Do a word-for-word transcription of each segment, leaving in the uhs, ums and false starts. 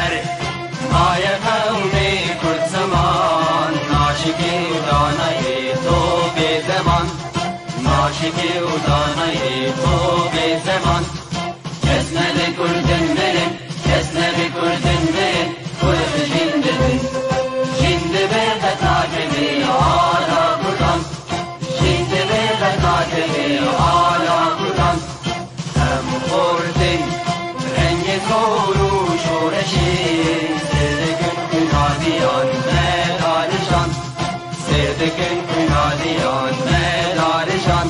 Erê, maye qewmê Kurd ziman, naşikê û danayê to bê zeman. Naşikê û danayê to bê zeman. Kes nebe Kurdin mirin, kes nebe Kurdin mirin, Kurd jîn dibin. Jîn dibe qet nakeve ala Kurdan. Jîn dibe qet nakeve ala Kurdan. Em xortin rengê zor û şoreşê, sêr dikin xwîna diyan me darijan. Sêr dikin xwîna diyan me darijan.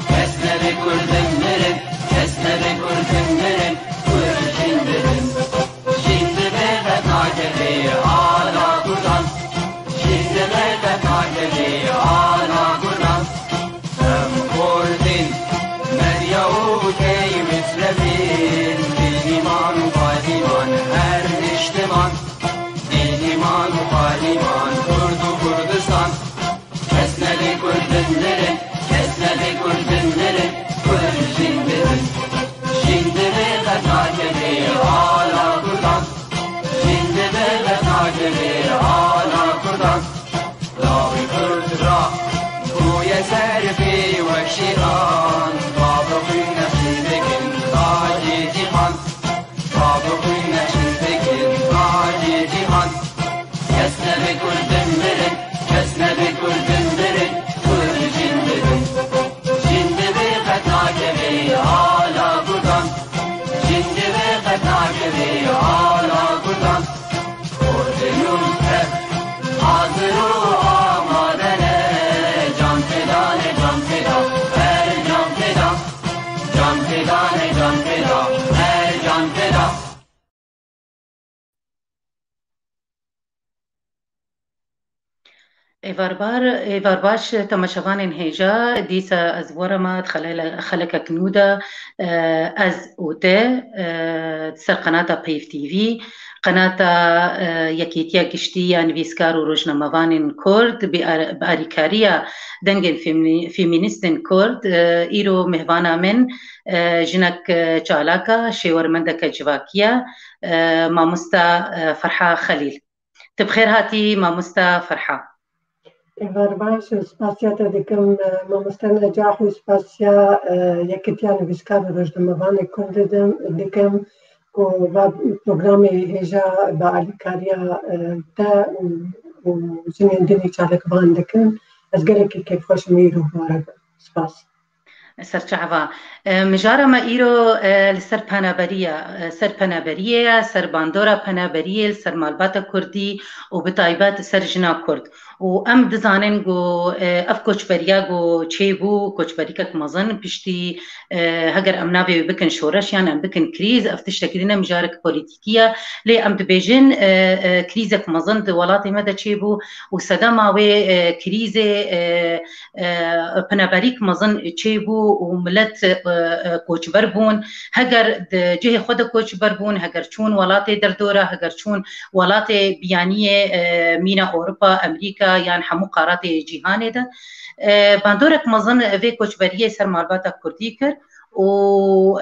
Kes nebe Kurdin mirin, kes nebe Kurdin mirin, Kurd jîn dibin. Jîn dibe qet nakeve ala Kurdan. Jîn dibe qet nakeve ala Kurdan. Em xortin, medya û key mislevin, dîniman û qadîman her niştiman. Dîniman û qadîman, Kurd û Kurdistan. Kes nebe Kurdin mirin, kes nebe Kurdin mirin, Kurd jîn dibin. Jîn dibe qet nakeve ala Kurdan. Jîn dibe qet nakeve ala Kurdan. Lawê Kurd ra bûye ser pê wek şêran. Bavê xwîn nexşîn dikin tacê cîhan. Bavê xwîn nexşîn dikin tacê cîhan. Kes nebe Kurdin mirin, kes nebe Kurdin mirin, Kurd jîn dibin. Jîn dibe qet nakeve ala Kurdan. Jîn dibe qet nakeve ala Kurdan. Kurdin û Kurd hazir û amade ne, can feda ne, can feda, her can feda. Can feda ne, can feda, her can feda. Êvar bar, êvar baş, temaşevanên hêja, dîsa ez werema di xelele-, xelekek nû de, e, ez û te, e, di ser qenata Peyv T V, qenata, e, Yekîtiya Giştî ya Nivîskar û Rojnamevanên Kurd, bi ar-, bi alîkariya dengên femî-, femînîstên Kurd, e, îro mêvana min, e, jinek, e, çalak e, şêwermendeke civakî ye, e, mamosta, e, Ferha Xelîl. Tu bi xêr hatî, mamosta Ferha. Êvar baş, spasiya te dikim, e, mamoste Necah û spasiya, e, Yekîtiya Nivîskar û Rojnamevanê Kurd didim, dikim ku va programê hêja bi alîkariya, e, te û, û jinên din ê çalakvan dikin. Ez gelekî kêfxweş im, îro mubarek be. Spas. Serçava. E, mijara me îro, e, li ser penaberî ye, e, ser penaberiyê ye, ser bandora penaberiyê, li ser malbata Kurdî û bi taybet ser jina Kurd. Û em dizanin ku, e, ev koçberiya ku çêbû, koçberîkek mezin piştî, e, heger em navê wê bikin şoreş yan em bikin krîz, ev tiştekî din e, mijarek polîtîkî ye. Lê em dibêjin, e, e, krîzek mezin di welatê me de çêbû û sedema wê, e, krîzê, e, e, penaberîk mezin çêbû û milet, e, e, koçber bûn. Heger di cihê xwe de koçber bûn, heger çûn welatê derdora, heger çûn welatê biyaniyê, e, mîna Ewropa, Amerîka yan hemû qaratê cîhanê de, e, bandorek mezin vê koçberiyê ser malbata Kurdî kir û,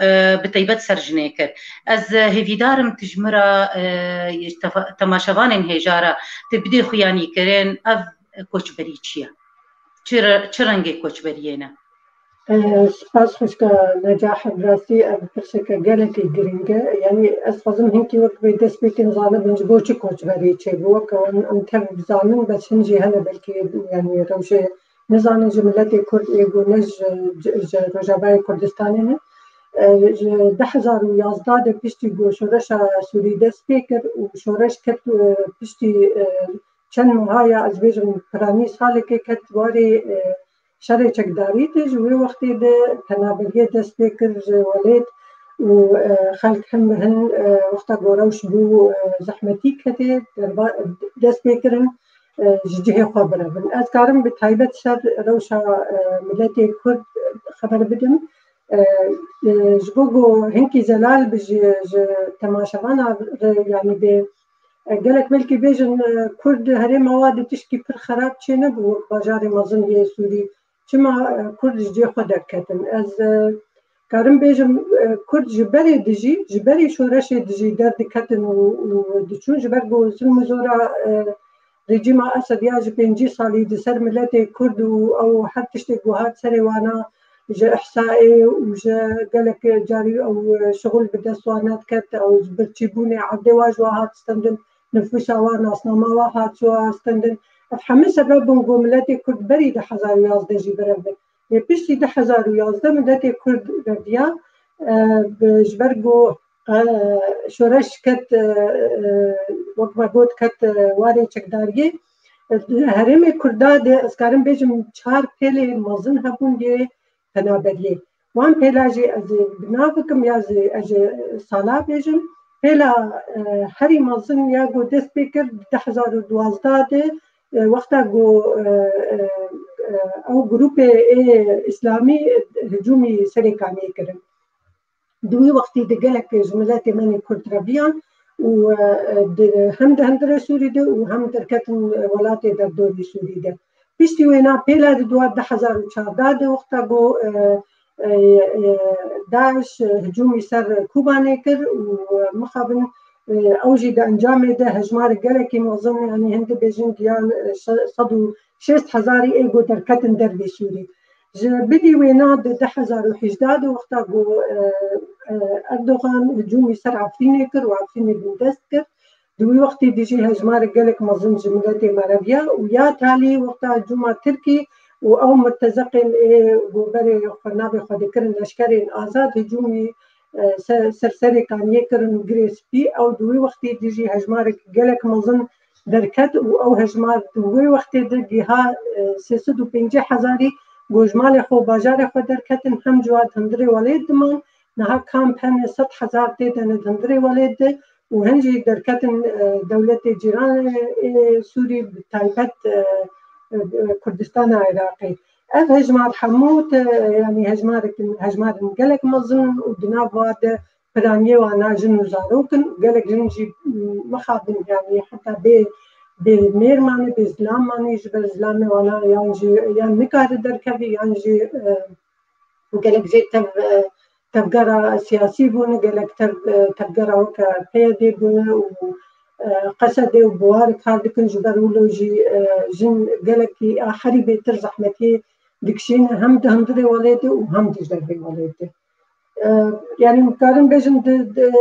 e, bi taybet ser jinê kir. Ez hêvîdar im tu ji min re, e, tefa-, temaşevanên hêja re tu bidê xuyanîkirin ev koçberî çi ye? Çi re-, çi rengê koçberiyê ne? E, spas xwişka Necah, bi rastî ev pirseke gelekî giring e. Yanî ez xwazim hinkî wek vê dest pê kin zanibin ji bo çi koçberî çêbû. Wek em, em tev bizanin, bes hin jî hene belkî, yanî rewşê nizanin ji miletê Kurd ê ku ne ji, ji, ji Rojavayê Kurdistanê ne. E, ji du hezar û yazdeh de piştî ku şoreşa Sûrî dest pê kir û şoreş ket, e, piştî, e, çend meha ya, ez bêjim piranî salekê ket warê, e, şerê çekdarî de, ji wê wextê de penaberiyê dest pê kir ji welêt û, e, xelk hin bi hin, e, wexta ku rewş bû, e, zehmetî ketê, derba-, dest pê kirin, e, ji cihê xwe birevin. Ez karim bi taybet ser rewşa, e, miletê Kurd xeber bidim. E, e, ji bo ku hinkî zelal bi ji, ji temaşevana re, yanî bê, e, gelek belkî bêjin, e, Kurd herêma wa di tişkî pir xerab çênebû wek bajarê mezin yê Sûrî. Çima, e, Kurd ji cê xwe derketin? Ez, e, Karim bêjim, e, Kurd ji berê dijî, ji berê şoreşê dijî derdiketin û, û diçûn, ji ber ku zilm û zora, e, rejîma Esed ya ji pêncî salî di ser miletê Kurd û ew her tiştê ku hat serê wana, ji ihsaê û ji gelek carî ew şixul bi dest wan nediket, ew ji birçîbûnê erdê wa ji wa hat stendin, nifûsa wa, nasnama wa hat ji wa stendin. Ev hemû sebeb bûn ku miletê Kurd berî du hezar û yazdeh jî berev bê. Lê piştî du hezar û yazdeh miletê Kurd reviya, e, bi, ji ber ku, e, şoreş ket, e, e, wek me got, ket, e, warê çekdariyê. E, di herêmê Kurda de ez karim bêjim çar pêlê mezin hebûn yê penaberiyê. Wan pêla jî ez ê bi nav bikim ya jî ez ê sala bêjim. Pêla, e, herî mezin ya ku dest pê kir di du hezar û duwazdeh de, e, wexta ku, e, e, e, ew grûpê ê îslamî hicûmî serê Kaniyê kirin. Di wî wextî de gelek ji miletê me nê Kurd reviyan û, e, e, di, hem di hundirê Sûrî de û hem derketin, e, welatê derdorî Sûrî de. Piştî wêna pêla di dua du hezar û çardeh de wexta ku, e, e, e, DAIŞ, e, hicûmî ser Kobanê kir û, e, mixabin, e, ew jî di encamê de hejmarek gelekî mezin, yanî hin dibêjin giyan, e, şe-, sed û şêst hezarî ê ku derketin dervê Sûrî. Ji bilî wêna di du hezar û hejdeh de wexta ku, e, e, Erdogan hicûmî ser Efrînê kir û Efrînê bindest kir, di wî wextî de jî hejmarek gelek mezin ji miletê me reviya û ya talî wexta hicûma Tirkî û ew mirtezeqên ê ku berê xwe navê xwe dikirin leşkerên azad hicûmî, e, se-, ser serê Kaniyê kirin û girê spî. Ew di wî wextî de jî hejmarek gelek mezin derket û ew hejmar di wê wextê de giha, e, sê sed û pêncî hezarî ku ji malê xwe û bajarê xwe derketin, hem ji wa di hundirê welêt diman, niha kamp hene sed hezar tê de ne di hundirê welêt de û hin jî derketin, e, dewletê cîranê, e, Sûrî, bi taybet, e, e, Kurdistana Iraqê. Ev hejmar hemû te, yanî hejmarek, hejmarên gelek mezin û di nav wa de piraniyê wana jin û zarok in. Gelek jin jî, m, mixabin, yanî heta bê, bê mêr mane, bê zilam mane, ji ber zilamê wana yan jî, yan nikare derkevî, yan jî, e, gelek jê tev, e, tevgera siyasî bûne, gelek tev, e, tevgera weke P Y D bûne û, e, Qesedê û Buwarê kar dikin, ji ber wilo jî, e, jin gelekî a herî bêtir zehmetiyê dikişîne, hem di hundirê welêt de û hem di dervê welêt de. E, yanî, karin bêjin, di, di,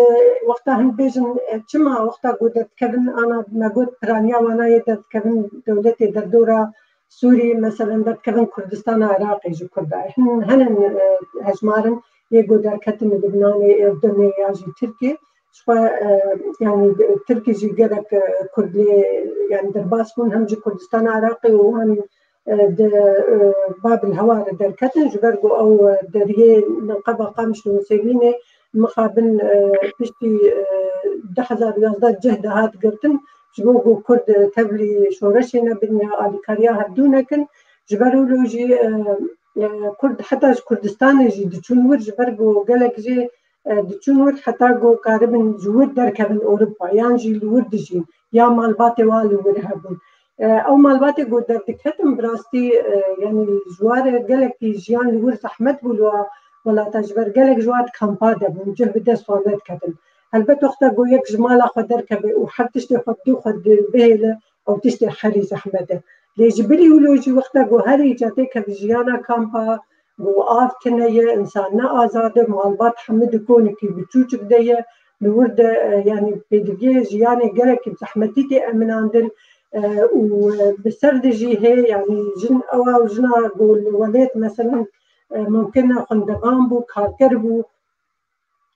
wexta hin bêjin, e, çima wexta ku derdikevin, ana me got, piraniya wana yê derdikevin dewletê derdora Sûrî, meselen, derdikevin Kurdistana Iraqê ji Kurda. Hin, hinin, e, hejmarin yê ku derketin Libnanê, Urdunê ya jî Tirkiyê. Ji xwe, e, yanî, Tirkî jî gelek, e, Kurd lê, yanî, derbas bûn, hem ji Kurdistana Iraqê û hem e, di, e, Babil Hewa re derketin, ji ber ku ew, e, deriyê Neqeba Qamişlo Sêwînê mixabin, e, piştî, e, du hezar û yazdeh cih dihat girtin, ji bo ku Kurd, e, tevlî şoreşê nebin ya alîkariya hevdû nekin. Ji ber wilo jî, e, e, Kurd heta ji Kurdistanê jî diçûn wir, ji ber ku gelek jê, e, diçûn wir heta ku karibin ji wir derkevin Ewropa, yan jî li wir dijîn, ya malbatê wan li wir hebûn. E, ew malbatê ku derdiketin, bi rastî, e, yanî ji wa re gelekî jiyan li wir zehmet bû li wa welata, ji ber gelek ji wa di kampa de bûn, cih bi dest wan nediketin. Helbet wexta ku yek ji mala xwe derkeve û her tiştê xwe bi dû xwe di-, bihêle, ew tiştê herî zehmet e. Lê ji bilî wilo jî wexta ku herî ca têkeve jiyana kampa, ku av tune ye, însan ne azad e, malbat hemû di konikî biçûçik de ye, li wir de, e, yanî pêdiviyê jiyanê gelekî bi zehmetî tê eminandin, e, û, e, bi ser de jî hê, yanî jin ewa û jina ku li welêt, meselen, e, mumkin e xwendevan bû, karker bû,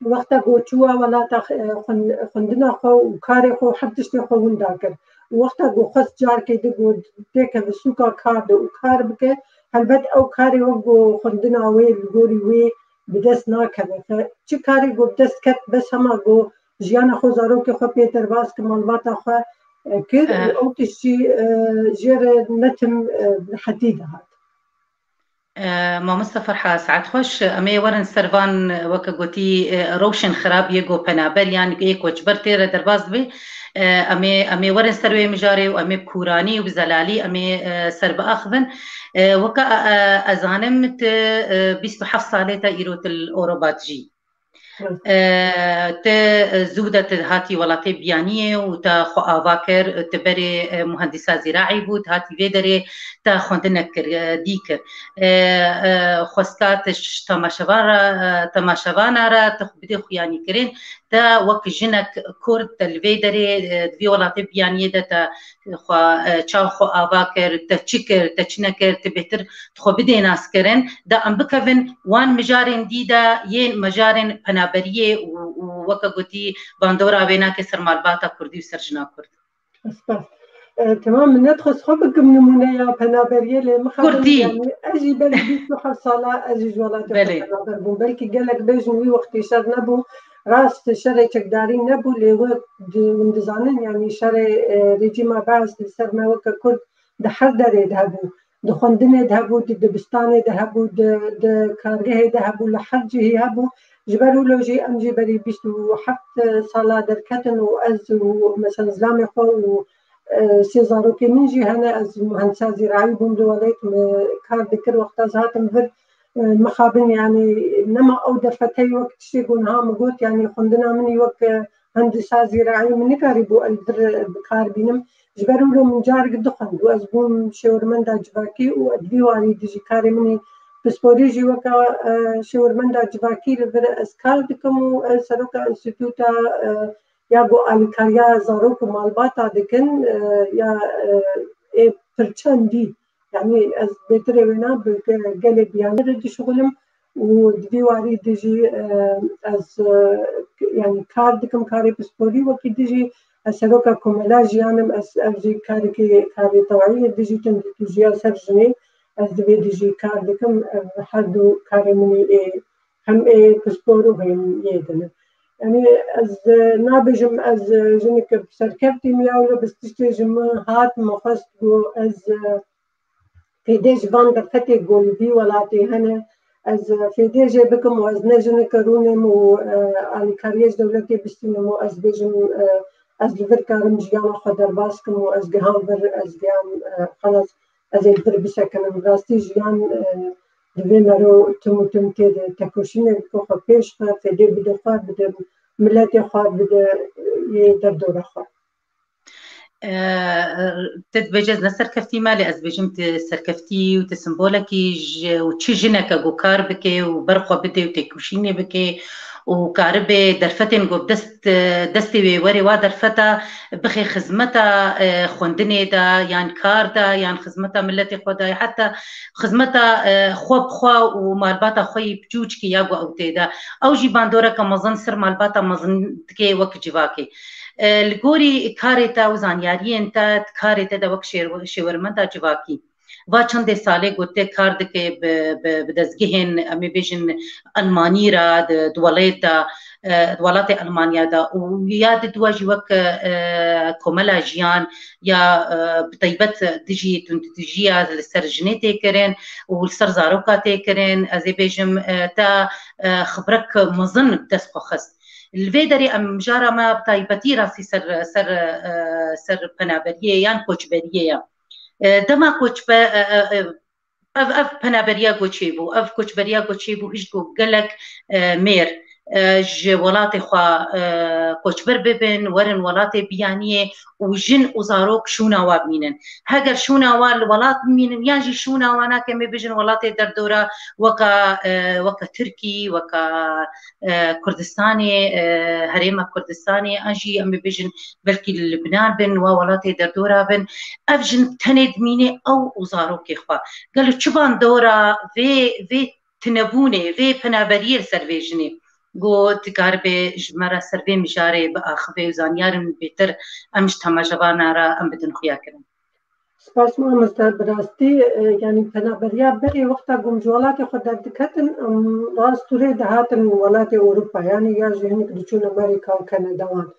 wexta ku çûwa welata, e, xwend-, xwendina xwe û karê xwe û her tiştê xwe winda kir. Û wexta ku xwest carkê di ku têkeve sûka kar de û kar bike, helbet ew karê wek ku xwendina wê li gorî wê bi dest nakeve. Fe-, çi karê ku bi dest ket, bes hema ku jiyana xwe, zarokê xwe pê derbas kir, malbata xwe, e, kir, û Eh. ew tişt jî, e, jê re netim, e, bi rehetî dihat. E, Mamoste Ferha, saet xweş. Em ê werin ser van, weke gotî, e, rewşên xirab yê ku penaber yan yê koçber tê re derbas dibe. E, em ê, em ê werin ser wê mijarê û em ê bi kûranî û bi zelalî em ê, e, ser biaxivin. E, weke, e, e, ez zanim tu, e, bîst û heft salê te îro tu li Ewropa dijî. E, te, e, zû de te hatî welatê biyaniyê û te xwe ava kir, te berê, e, muhendîsa zîraî bû, te hatî vê derê te xwendinek kir, e, dî kir. E, e, xwestka te ji temaşevan re, e, temaşevana re te xwe bidê xuyanîkirin, te wek jinek Kurd te li vê derê, e, di vê welatê biyaniyê de te xwe, e, çav xwe ava kir, te çi kir, te çi nekir, te bêtir xwe bidê naskirin, da em bikevin wan mijarên dî de yên mijarên penaberiyê û, û weke gotî bandora wê nake ser malbata Kurdî û ser jina Kurd. Spas. E, temam, min nexwest xwe bikim nimûneya penaberiyê, lê mixabin Kurdî. Yani ez jî belkî bîst û heft sala ez jî ji welatê xwe Belê. penaber bûm. Belkî gelek bêjin wî wextî şer nebû. Rast şerê çekdarî nebû, lê wek di, hûn dizanin, yani şerê, e, rejîma Bees li ser me weke Kurd di her derê de hebû. Di xwendinê de hebû, di dibistanê de hebû, di, di kargehê de hebû, li her cihî hebû. Ji ber wilo jî em jî berî bîst û heft sala derketin û ez û mesela zilamê xwe û, e, sê zarokê min jî hene. Ez muhendisa zîraî bûm li welêt, min kar dikir. Wexta ez hatim vir, e, mixabin, yani nema ew derfeteyê wek tiştê ku niha min got, yani xwendina min î wek, e, hendisa zîraî min nikarîbû ez vir bi kar bînim. Ji ber wilo min carek dixwend û ez bûm şêwirmenda civakî û di vî warî dijî karê min î pisporî jî weke, e, şêwirmenda civakî li vir ez kar dikim û ez seroka înstîtuta, e, ya ku alîkariya zarok û malbata dikin, e, ya, e, ê pirçendî, yani ez bêtirê wêna bi ge-, gelê biyanî re dişuxilim û di vî warî dijî, e, ez, e, yani kar dikim, karê pisporî wekî dijî ez seroka komela jiyan im, ez ev jî karekî karê tewayî ye, dijî tundûtûjiya ser jinê ez di vê dijî kar dikim, ev her du karê min ê, hem ê pispor û hem yê din e. Yani ez, e, nabêjim ez, e, jinik serkeftî me ya wilo bi tiştê ji min hat, min xwest ku ez, e, fêdê ji van derfetê ku li vî welatê hene, ez, e, fêdê jê bikim û ez ne jinik rûnêm û, e, alîkariyê ji dewletê bistînim û ez bêjim, e, ez li vir karim jiyana xwe derbas kim û ez giham vir, ez giham, e, xelas, ez ê li vir bisekinim. Rastî jiyan, e, divê mero tim û tim tê de tekoşînê bike, xwe pêş xe, fêdê bide xwe, bide miletê xwe, bide, e, yê derdora xwe. E, tu dibêje ez ne serkeftî me, lê ez dibêjim tu serkeftî û tu simbolekî ji, û çi jineke ku kar bike û ber xwe bide û têkoşînê bike û karibe derfetên ku bi dest, destê wê were wa derfeta bixe xizmeta, e, xwendinê de, yan kar de, yan xizmeta miletê xwe de, heta xizmeta, e, xwe bi xwe û malbata xwe yî piçûçkî ya ku ew tê de. Ew jî bandoreke mezin ser malbata mezin dike wek civakê. E, li gorî karê te û zanyariyên te, karê te de wek şêr-, şêwermenda civakî, va çendê salê ku te kar dike bi, bi, bi dezgehên, em ê bêjin, Elmanî re, di, di welêt de, e, di welatê Elmanya de û ya di dua jî wek, e, komela jiyan ya, e, bi taybet dijî tundûtûjiya li ser jinê tê kirin û li ser zaroka tê kirin, ez ê bêjim, e, te, e, xibrek mezin bi dest xwe xist. Li vê derê em mijara me bi taybetî rastî ser, ser, e, ser penaberiyê yan koçberiyê ye. E, dema koçbe-, e, e, e, ev, ev penaberiya ku çêbû, ev koçberiya ku çêbû, hişt ku gelek, e, mêr, e, ji welatê xwe, e, koçber bibin, werin welatê biyaniyê û jin û zarok şûna wa bimînin. Heger şûna wa li welat bimînin, yan jî şûna wa nake, em ê bêjin welatê derdora, weka, e, weka Tirkî, weka, e, Kurdistanê, e, herêma Kurdistanê, an jî em ê bêjin belkî li Libnan bin, wa welatê derdora bin. Ev jin tenê dimîne ew û zarokê xwe. Gelo çi bandora vê, vê tinebûnê, vê penaberiyê li ser vê jinê ku dikaribe ji me re ser vê mijarê biaxive û zanyarên bêtir em ji temaşevana re em bidin xuya kirin. Spas mamoste, bi rastî, e, yani penaberiya berê wexta ku em ji welatê xwe derdiketin, em rast û rê dihatin welatê Ewropa, yani ya jî hinek diçûn Amerîka û Kanada wan.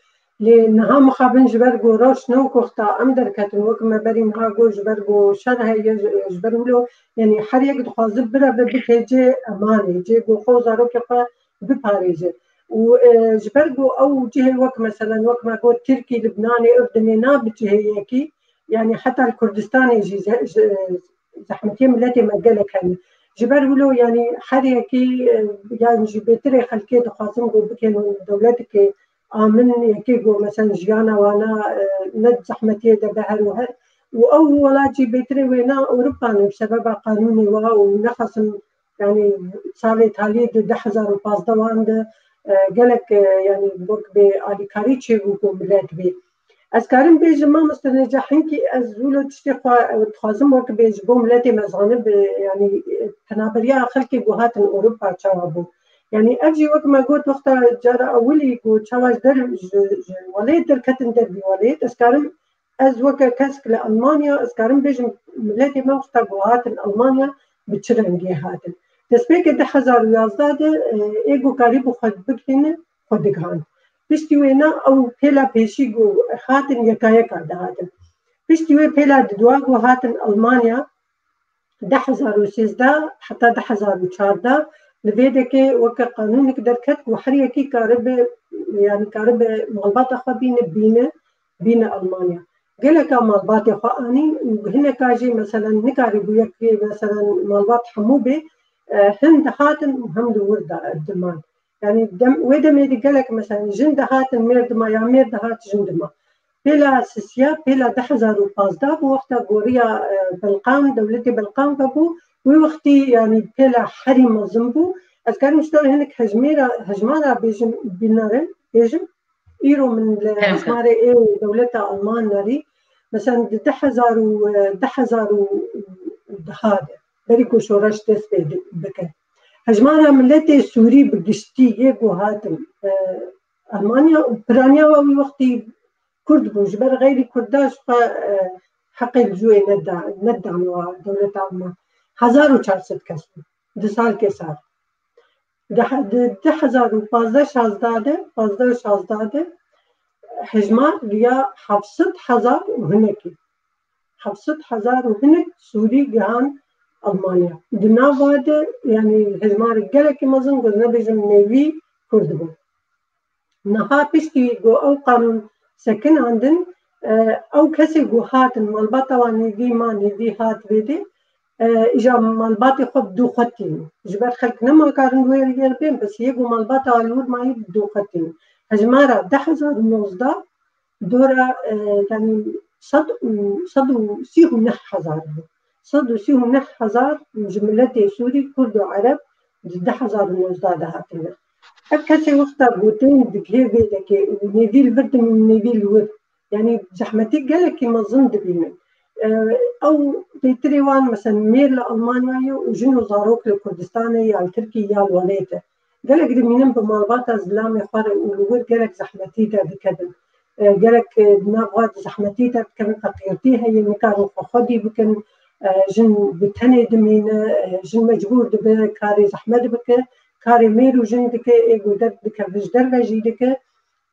Lê niha mixabin ji ber ku rewş ne wek wexta em derketin, wek me berî niha got, ji ber ku şer heye, ji, ji ber wilo, yanî her yek dixwaze bireve bike cê emanê, cê ku xwe û zarokê xwe biparêze. Û, e, ji ber ku ew cihê wek, meselen, wek me got, Tirkî, Libnanê, Urdunê, na bi cihê yekî, yanî heta li Kurdistanê jî ze-, ji, zehmetiyê miletê me gelek hene. Ji ber wilo, yanî her yekî, e, yan jî bêtirê xelkê dixwazin ku bikên dewletekê amin, yekê ku, meselen, jiyana wana, e, ne di zehmetiyê de be her û her. Û ew welat jî bêtirê wêna Ewropa ne, bi sebeba qanûnê wa û nexasim, yanî salê taliyê di du hezar û pazdeh wan de, e, gelek, e, yanî wek bê alîkarî çêbû ku milet bê. Ez karim bêjim, mamoste Neca, hinkî ez wilo tiştê xwe, e, dixwazim wek bê ji bo miletê me zanibe, yanî, e, penaberiya xelkê ku hatin Ewropa çawa bû. Yanî ev jî wek me got wexta cara ewilî ku çawa ji der ji, ji welêt derketin der vî welêt. Ez karim, ez weke kesk li Almanya, ez karim bêjim miletê me wexta ku hatin Almanya bi çi rengê hatin. Destpêkê du hezar û yazdeh de, e, ê ku karîbû xwe bigihîne, xwe digihan. Piştî wêna ew pêla pêşî ku hatin yeka yeka dihatin. Piştî wê pêla didwa ku hatin Almanya, du hezar û sêzdeh heta du hezar û çardeh li vê dekê weke qanûnek derket ku her yekî karibe, yanî karibe malbata xwe bîne, bîne, bîne Almanya. Geleka malbatê xwe anîn û hineka jî, meselen, nikarîbû yekê, meselen, malbat hemû bê, e, hin dihatin û hem di wir de diman. Yanî dem, wê demê de gelek, meselen, jin dihatin mêr dima ya mêr dihat jin dima. Pêla sisiya, pêla du hezar û pazdeh bû wexta goriya, e, Belqan, dewletê Belqan vebû. Wê wextî, yanî, pêla herî mezin bû. Ez karim ji te re hinek hejmêra, hejmara bêjim, bînerin, bêjim. Îro min li hejmarê ê dewleta Alman nerî, mesela di du hezar û, e, du hezar û deh de, berî ku şoreş dest pê di-, bike. Hejmara miletê Sûrî bi giştî yê ku hatin, e, Almanya û piraniya we wî wextî Kurd bû. Ji ber xeyrî Kurda ji xwe, e, heqê li cûyê neda-, nedane wa dewleta Alman. Hezar û çar sed kes bû. Di salkê sar. Di he-, di du hezar û pazdeh şazdeh de, pazdeh şazdeh de hejmar riya heft sed hezar û hinekî. Heft sed hezar û hinek Sûrî gihan Almanya. Di nava de, yanî hejmarek gelekî mezin, ku nebêjim nêvî Kurd bû. Niha piştî ku ew qanûn sekinandin, e, ew kesê ku hatin, malbata wan nêvî ma, nêvî hat vê de, e, îja malbatê xwe bi dû xwe tînin. Ji ber xelk nema karin wê yer bên, bes yê ku malbata wan li wir mayî bi dû xwe tînin. Hejmara du hezar û nozdeh dora, e, yanî sed û, sed û sî û neh hezar bû. Sed û sî û neh hezar ji miletê Sûrî, Kurd û Ereb di du hezar û nozdeh de hatine. Ev kesê wexta gotên digihê vê dekê û nêvî li vir dimîn, nêvî li wir. Yanî zehmetî gelekî mezin dibînin. E, ew pêtirê wan, mesela, mêr li Almanyayê û jin û zarok li Kurdistanê ya li Tirkî ya li welêt e. Gelek dimînin bi malbata zilamê xwe re û li wir gelek zehmetî derdikevin. E, gelek, e, di nav xwe de zehmetî derdikevin, feqîrtî heye, nikarin xwe xwedî bikin. E, jin bi tenê dimîne, e, jin mecbûr dibe karê zehmet bike, karê mêr û jin dike, ê ku derdikeve ji derve jî dike.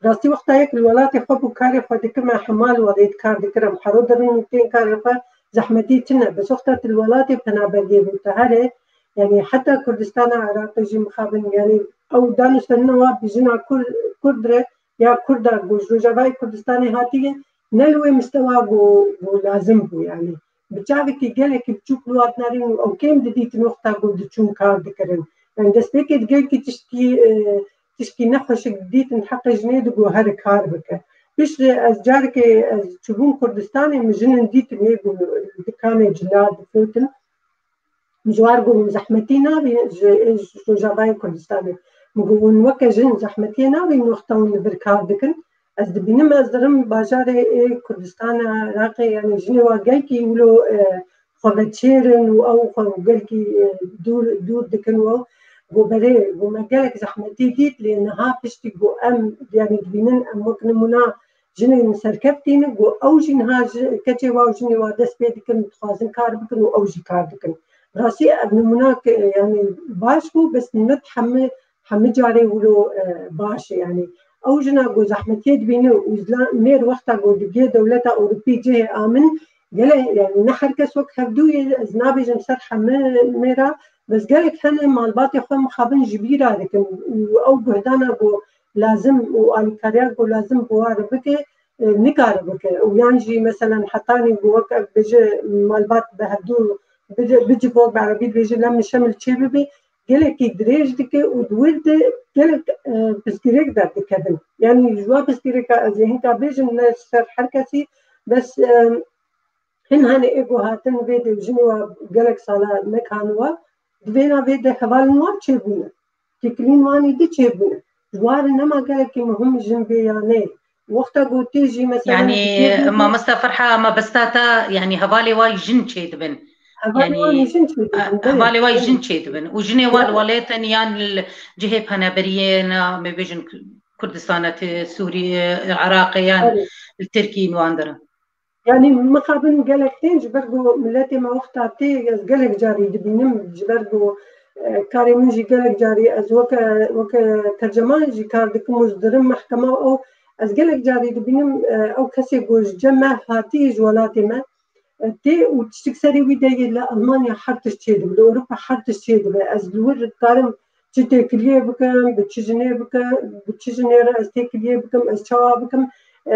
Rastî wexta yek li welatê xwe bû karê xwe dikir, me hema li welêt kar dikir, em hero derin û tên karê xwe, zehmetî tune. Bes wexta tu li welatê penaberiyê bû, tu here, yanî heta Kurdistana Iraqê jî mixabin, yanî ew danûstandina wa bi jina Kur-, Kurd re ya Kurda ku ji Rojavayê Kurdistanê hatiye, ne li wê mistewa ku, ku lazim bû, yanî bi çavekî gelekî biçûk li wan dinarîn û ew kêm didîtin wexta ku diçûn kar dikirin. Yanî destpêkê di gelkî tiştî, e, tişkî nexweşik didîtin heqê jinê di ku here kar bike. Piştre ez carekê ez çûbûm Kurdistanê, min jinin dîtin yê ku li dikanê cila difirotin. Min ji wan got, hûn zehmetî nabînin ji, ji Rojavayê Kurdistanê. Min got, hûn weke jin zehmetiyê nabînin wexta hûn li vir kar dikin? Ez dibînim, ez dirim bajarê ê Kurdistana Iraqê, yanî jinê wa gelkî wilo, e, xwe veçêrin û ew xwe gelkî, e, dûr, dûr dikin û ew got, belê, got, me gelek zehmetî dît, lê niha piştî got, em, yanî dibînin, em wek nimûna jinên serkeftî ne, got, ew jî niha ji, keçê wa û jinê wa dest pê dikin, dixwazin kar bikin û ew jî kar dikin. Rastî ev nimûnak, e, yanî baş bû, bes ne hemî, hemî carê wilo, e, baş e, yanî Ew jina ku zehmetiyê dibîne û mêr wexta ku digê dewleta Ewropî cihê amin, gelek, yani ne her kes wek hevdû ye, ez nabêjim ser heme mêra, bes gelek hene malbatê xwe mixabin ji bîra dikin û ew guhdana ku lazim û alîkariya ku lazim bi wan re bike, e, nikare bike. Û yan jî meselen hetanî ku wek ev bêje malbat bi hevdû bicivo, bi erebî dibêje lem şemil çê bibe, gelekî dirêj dike û di wir de gelek, e, pirsgirêk derdikevin. Yanî ji wan pirsgirêka ez ê hinka bêjim ne ser her kesî, bes, e, hin hene ê ku hatin vê de jinê wa gelek sala nekaniwa, di vêna vê de hevalên wan çêbûne. Têkilîn wan êdî çêbûne. Ji wan re nema gelekî muhim jin bê ya neyê. Wexta ku tê jî mesela Yanî, mamosta Ferha, mebesta te, yanî hevalê wa jin çêdibin. Hevalê Yanî, wan jin çêdibin, belê, hevalê wa belê. jin çêdibin. Û jinê wa li Belê. welatên yan li cihê penaberiyê ne, me bêjin Kurdistana, Sûriyê, Iraqê yan Belê. li Tirkiyê wan dirin. Yanî mixabin gelek tên ji ber ku miletê me wexta tê, ez gelek carî dibînim ji ber ku, e, karê min jî gelek carî ez weke, weke terceman jî kar dikim û ez dirim mehkema û ez gelek carî dibînim, e, ew kesê ku ji cem me hatî ji welatê me, e, tê û tiştik serê wî de yê li Almanya her tişt çêdibe, li Ewropa her tişt çêdibe. Ez li wir dikarim çi têkiliyê bikim, bi çi jinê bikim, bi çi jinê re ez têkiliyê bikim, ez çawa bikim. E,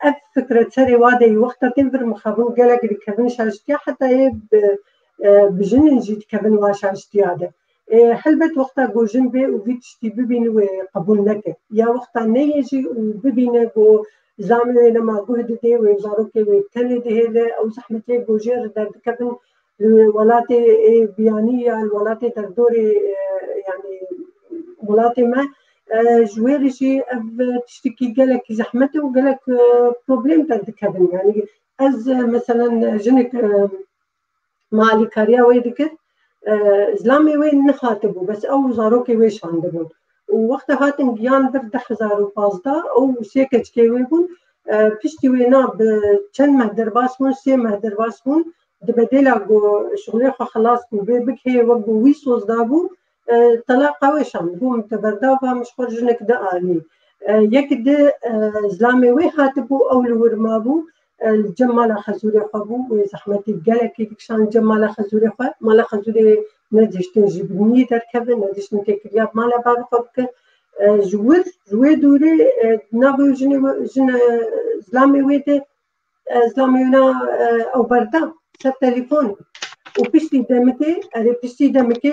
ev fikret serê wa de yî wexta tên vir mixabin gelek dikevin şaştiya, heta yê bi, e, bi jinên jî dikevin wa şaştiya de. E, helbet wexta ku jin bê û vî tiştî bibîne wê qebûl neke. Ya wexta neyê jî û bibîne ku zilmê wê nema guh didê, wê zarokê wê tenê dihêle, ew zehmetiyê ku jê re derdikevin li welatê, ê, biyanî ya li welatê derdorê, e, yanî welatê me, e, ji wê re jî ev tiştekî gelekî zehmet e û gelek, e, problem derdikevin. Yanî ez, e, meselen jinik, e, me alîkariya wê dikir, e, zilamê wê nehatibû, bes ew zarokê wê şandibûn. Û wexta hatin giyan vir du hezar û pazdeh, ew sê keçikê wê bûn, e, piştî wêna bi çend meh derbas bûn, sê meh derbas bûn, di bedêla ku şixulê xwe xilas bû, bê bigihê wek ku wî soz dabû, e, talaqa wê şand. Bû min te berdav ba, min ji xwe jinik dianî. E, yek di, e, zilamê wê hatibû, ew li wir mabû, e, li cem mala xezûrê xwe bû, wê zehmetî gelekî dikişand cem mala xezûrê xwe. Mala xezûrê nedihiştin ji binî derkeve, nedihiştin têkiliya bi mala bavê xwe bike. E, ji wir, ji wê dûrê, e, navê jinê wê, jin, e, zilamê wê de, e, zilamê wina, e, ew berda ser telefon. Û piştî demikê, erê piştî demikê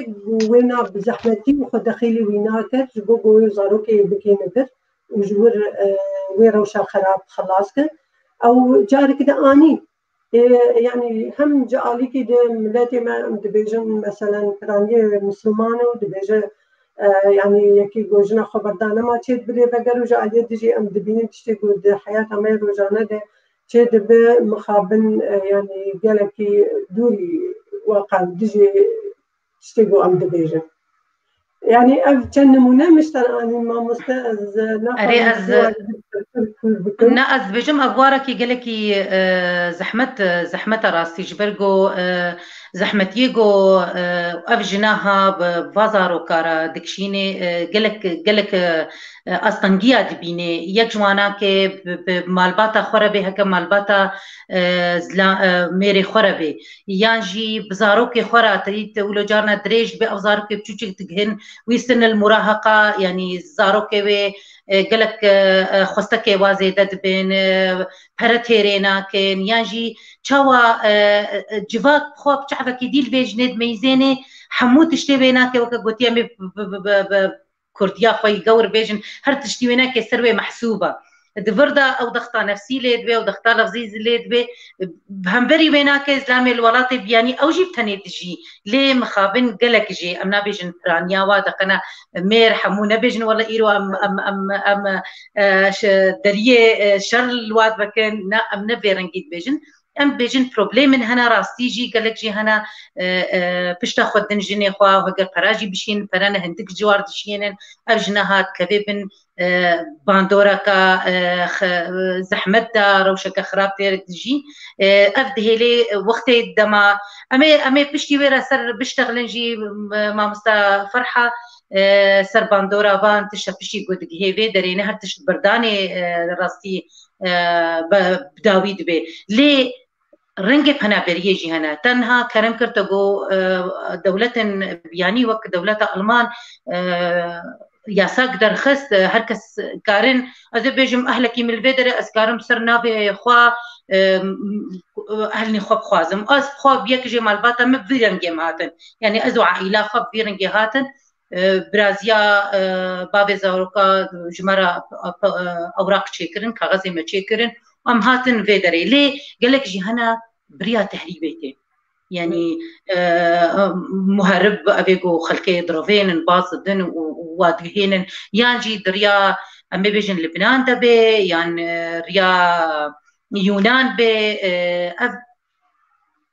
wêna bi zehmetî û xwe dexîlî wî nakir, ji bo ku wê zarokê bikêne vir û ji wir, e, wê rewşa xerab xelas kin. Ew careke de anî. E, yanî hem ji alîkî de miletê me em dibêjin, meselen, piraniyê misilman e û dibêje, e, yanî yekî ku jina xwe berda nema çêdibirê veger û ji aliyê dijî em dibînin tiştê ku di heyata me rojane de çêdibe mixabin, e, yanî gelekî dûrî weqa dijî tiştê ku em dibêjin. Yanî ev çend nimûne min ji te re anîn mamoste, ez, e, naxwazim Erê, ez, vê warî bikim. Na, ez dibêjim ev warekî gelekî, e, zehmet, e, zehmeta rastî ji ber ku, e, zehmetiyê ku, e, ev jina ha bi va zaroka re dikişînê, e, gelek, gelek, e, e, astengiya dibînê. Yek ji wana ke bi, bi malbata xwe re bê, heke malbata, e, zila-, e, mêrê xwe re bê. Yan jî bi zarokê xwe re te dît, wilo carna dirêj dibe, ev zarokê biçûçik digihin, wî sinil muraheqa, yanî zarokê wê, e, gelek, e, e, xwestekê wa zêde dibin, e, pere têrê nakin, yan jî çawa, e, e, civak xwe bi çavekî dî li vê jinê dimeyzênê, hemû tiştê wê nake, weke gotiye me bi, bi, bi, bi, bi kurdiya xwe yî gewr bêjin, her tiştî wê neke ser wê mehsûb e. Di vir de ew dexta nefsî lê dibe, ew dexta lefzî zî lê dibe, bi hemberî wê nake zilamê li welatê biyanî ew jî bi tenê dijî. Lê mixabin gelek jê, em nabêjin piraniya wa de qena mêr hemû nebêjin, wele îro em, em, em, em, e, şe-, deriyê, e, şer li wa dibikin, na, em ne vê rengî dibêjin. Em dibêjin problemên hene, rastî jî gelek jî hene, e, e, pişta xwe din jinê xwe, heger pera jî bişînin, pere ne hindik ji war dişiyênin, ev jina ha dikeve bin, e, bandoreka, e, xe-, zehmet de, rewşeke xirab tê dijî. E, ev dihêlê wextê dema em ê, em ê piştî wê re ser biştexilin jî, e, mamosta Ferha, e, ser bandora van tişt şepişî ku digihê vê derê ne her tişt berdanê, e, rastî, e, be-, bi dawî dibe. Lê rengê penaberiyê jî hene. Tenha kerem kir te got, e, dewletên biyanî wek dewleta Alman, e, yasak derxist, e, her kes karin, ez ê bêjim, ehlekî min li vê derê ez karim ser navê xwe, e, ehlî xwe bixwazim. Ez xwe bi yek jê malbata min bi vî rengê min hatin. Yani ez û aîla xwe bi vî rengê hatin. E, biraziya, e, bavê zaroka ji me re, e, ewraq çêkirin, kaxezê me çêkirin. Em hatin vê derê. Lê gelek jî hene biriya tehrîbê tê. Yani, e, muherib evê ku xelkê direvênin, baz didin û, û wa dihênin. Yan jî diriya, em ê bêjin Libnan de bê, yan, e, riya Yunan bê, e, ev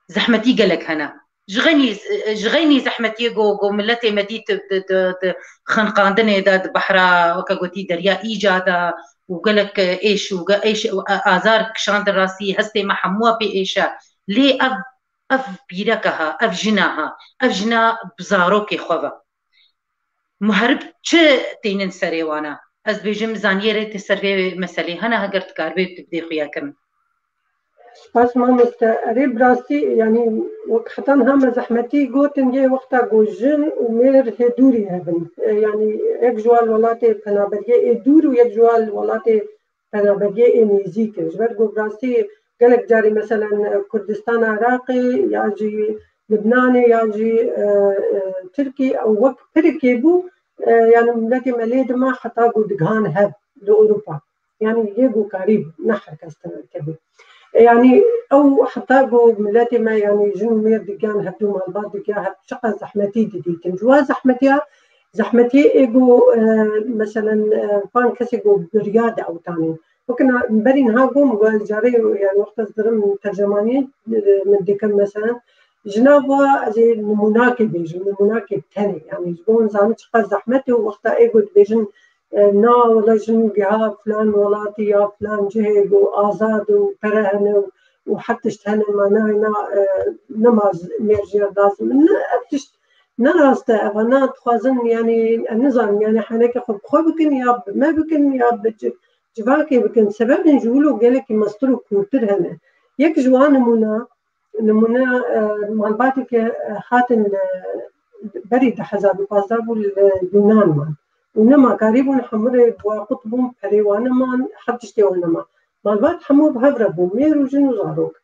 zehmetî gelek hene. Ji xeynî, ji xeynî zehmetiyê ku, ku miletê me dît di, di, di xenqandinê de, di behra, weke gotî, Derya Îca de û gelek êş û ge-, êş û a-, azar kişandin rastî, hestê me hemû pê êş e. Lê ev, ev pîreka ha, ev jina ha, ev jina bi zarokê xwe ve. Muherib çi tênin serê wana? Ez bêjim zaniyê rê tê ser vê meselê hene, heger dikaribê tu bidê xuya kirin. Spas mamoste. Erê, bi rastî, yani, wek heta niha me zehmetî gotin, yê wexta ku jin û mêr hê dûrî hebin. E, yani, yek ji wan welatê penaberiyê ê dûr û yek ji wan welatê penaberiyê ê nêzîk in. Ji ber ku bi rastî gelek carî, meselen, Kurdistana Iraqê ya jî Libnanê ya jî, e, e, Tirkî, ew wek pirikê bû, e, yani, miletê me lê dima heta ku digihan hev li Ewropa. Yani yê ku karî ne her kes tevekevê. E, yani ew heta ku miletê me, yani jin û mêr digiyan hevdû, malbat digiya hev, çiqas zehmetî didîtin. Ji wan zehmetiya, zehmetiyê ê ku, e, meselen, e, van kesê ku biriya di ewtanê. Wekî na-, berî niha got, min got, ez carê, yani wexta ez dirim tercemaniyê, e, min dikim, meselen, ji nav wa ez ê nimûnakê bêjim, nimûnakê tenê. Yani ji bo hûn zanin çiqas zehmet e û wexta ê ku dibêjin, e, na, wela jin giha filan welatî ya filan cihê ku azad û pere hene û, û her tişt hene, ma nayê na, e, nema z-, mêr jê re lazim in. Ne, ev tişt ne rast e, eva na dixwazin, yani, em nizanin, yani, henekê xwe bi xwe bikin ya bi me bikin ya bi ci-, civakê bikin. Sebebên ji wilo gelekî mestir û kûrtir hene. Yek ji wan nimûna, nimûne, e, malbateke, e, hatin li, berî du hezar û pazdeh bû, li Yûnan man. Û nema karîbûn hemû rê bi wa qut bûn, perê wan neman, her tiştê wan nema. Malbat hemû bi hev re bû, mêr û jin û zarok.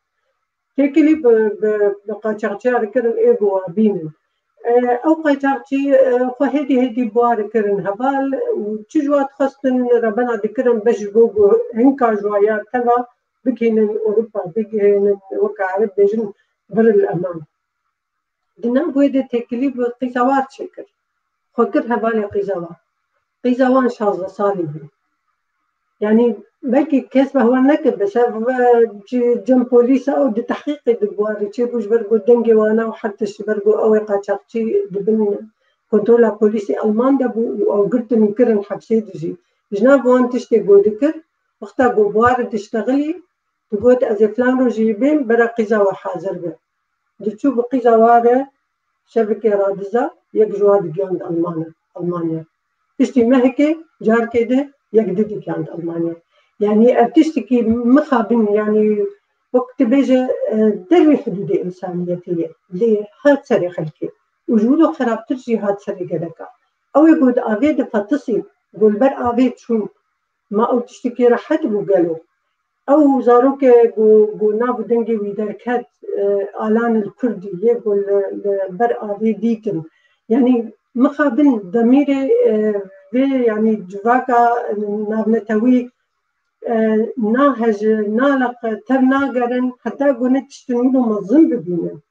Têkilî bi, bi, bi qaçaxçiya dikirin, ê ku wa bînin. E, ew qaçaxçî, e, xwe hêdî hêdî bi wa dikirin heval û çi ji wa dixwestin, rebena dikirin, beş ji bo ku hinka ji wa ya teva bigihînin Ewropa, bigihînin, weke Ereb bêjin, bir el eman. Di nav wê de têkilî bi qîza wa re çêkir. Xwe kir hevalê qîza wa. Qîza wan şazdeh salî bû. Yani belkî kes behwer neke, bes ev, e, ci-, cem polîsa ew di tehqîqê de bi wa re çêbû, ji ber ku dengê wana û her tişt, ji ber ku ew ê qaçaxçî di bin kontrola polîsê Alman de bû û ew girtin û kirin hepsê de jî. Ji nav wan tiştê ku dikir, wexta ku bi wa re diştexilî, digot, ez ê filan rojî bêm, bera qîza we hazir be. Diçû bi qîza wa re şevikê radiza, yek ji wa digihand Almanya, Almanya. Piştî mehekê, carkê de yek di digihand Almanya. Yani ev tiştekî mixabin, yani wek tu bêje, e, dervê hidûdê însaniyetê ye. Lê hat serê xelkê. Û ji wilo xerabtir jî hat serê geleka. Ew ê got avê diqetisî, got li ber avê çû. Ma ew tiştekî rehet bû gelo? Ew zarokê ku, ku nav û dengê wî derket, e, Alan el Kurdî yê ku li, li ber avê dîtin. Yani mixabin demîrê, e, vê, yani civaka navnetewî, e, nahejin, naleqin, tevnagerin, heta ku ne tiştin wilo mezin bibînin.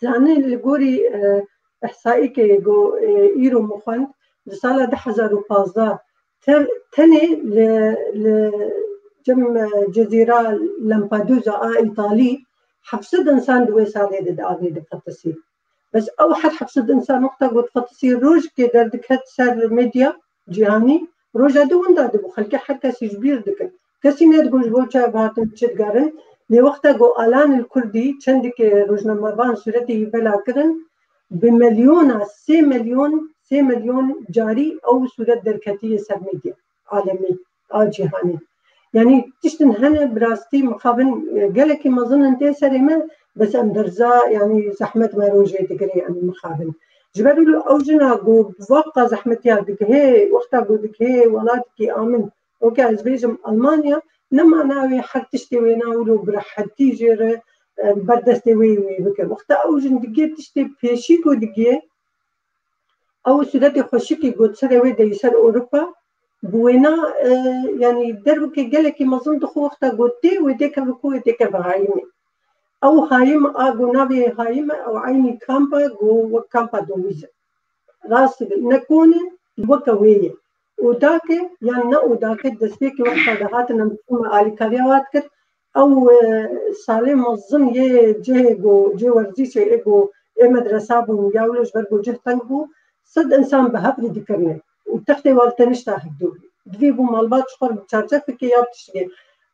Zanî li gorî, e, ihsaîkê ku, e, îro min xwend, di sala du hezar û pazdeh te-, tenê li, li cem, e, cezîra Lampedusa a Îtalî heft sed însan di wê salê de di avê de fetisî. Bes ew her heft sed însan wexta ku diqetisî, rojekê derdiket ser medya cîhanî, roja di winda dibû, xelkê her kesî ji bîr dikin. Kesî nedigot ji bo çi ev hatin çi digerin. Lê wexta ku Alan el Kurdî çendikê rojnamevan sûretê wî bela kirin, bi milyona, sê milyon sê milyon carî ew sûret derketiye ser medya alemî, a cîhanê. Yanî tiştin hene bi rastî mixabin, e, gelekî mezin in tê serê me, bes em derza, yanî zehmet me rojê digire, yanî mixabin. Ji ber wilo ew jina ku wexta zehmetiya digihê, wexta ku digihê welatekî amin, weke ez bêjim Almanya, ne mana wê her tiştê wêna wilo bi rehetî jê re, e, ber destê wê wê bike. Wexta ew jin digihê tiştê pêşî ku digihê, ew sûretê xweşikî got serê wê deyî ser Ewropa, bi wêna, e, yanî derbikê gelekî mezin dixwe wexta got tê, wê têkeve ku wê têkeve hayîmê. Ew hayîm a ku navê hayîm e, ew eynî kamp e, ku wek kampa domîz e. Rast e, ne kon e, weke wê ye. Odak e, yan ne odak e, destpêkê wexta dihatin em çûme alîkariya wa dikir, ew, e, salê mezin yê cihê ku, cihê werzîşê ê ku ê medresa bûn, ya wilo ji ber ku cih teng bû, sed insan bi hev re dikirine û textê wan tenişta hevdû bû. Divê bû malbat ji xwe re bi çarçefekê ya bi tiştekê.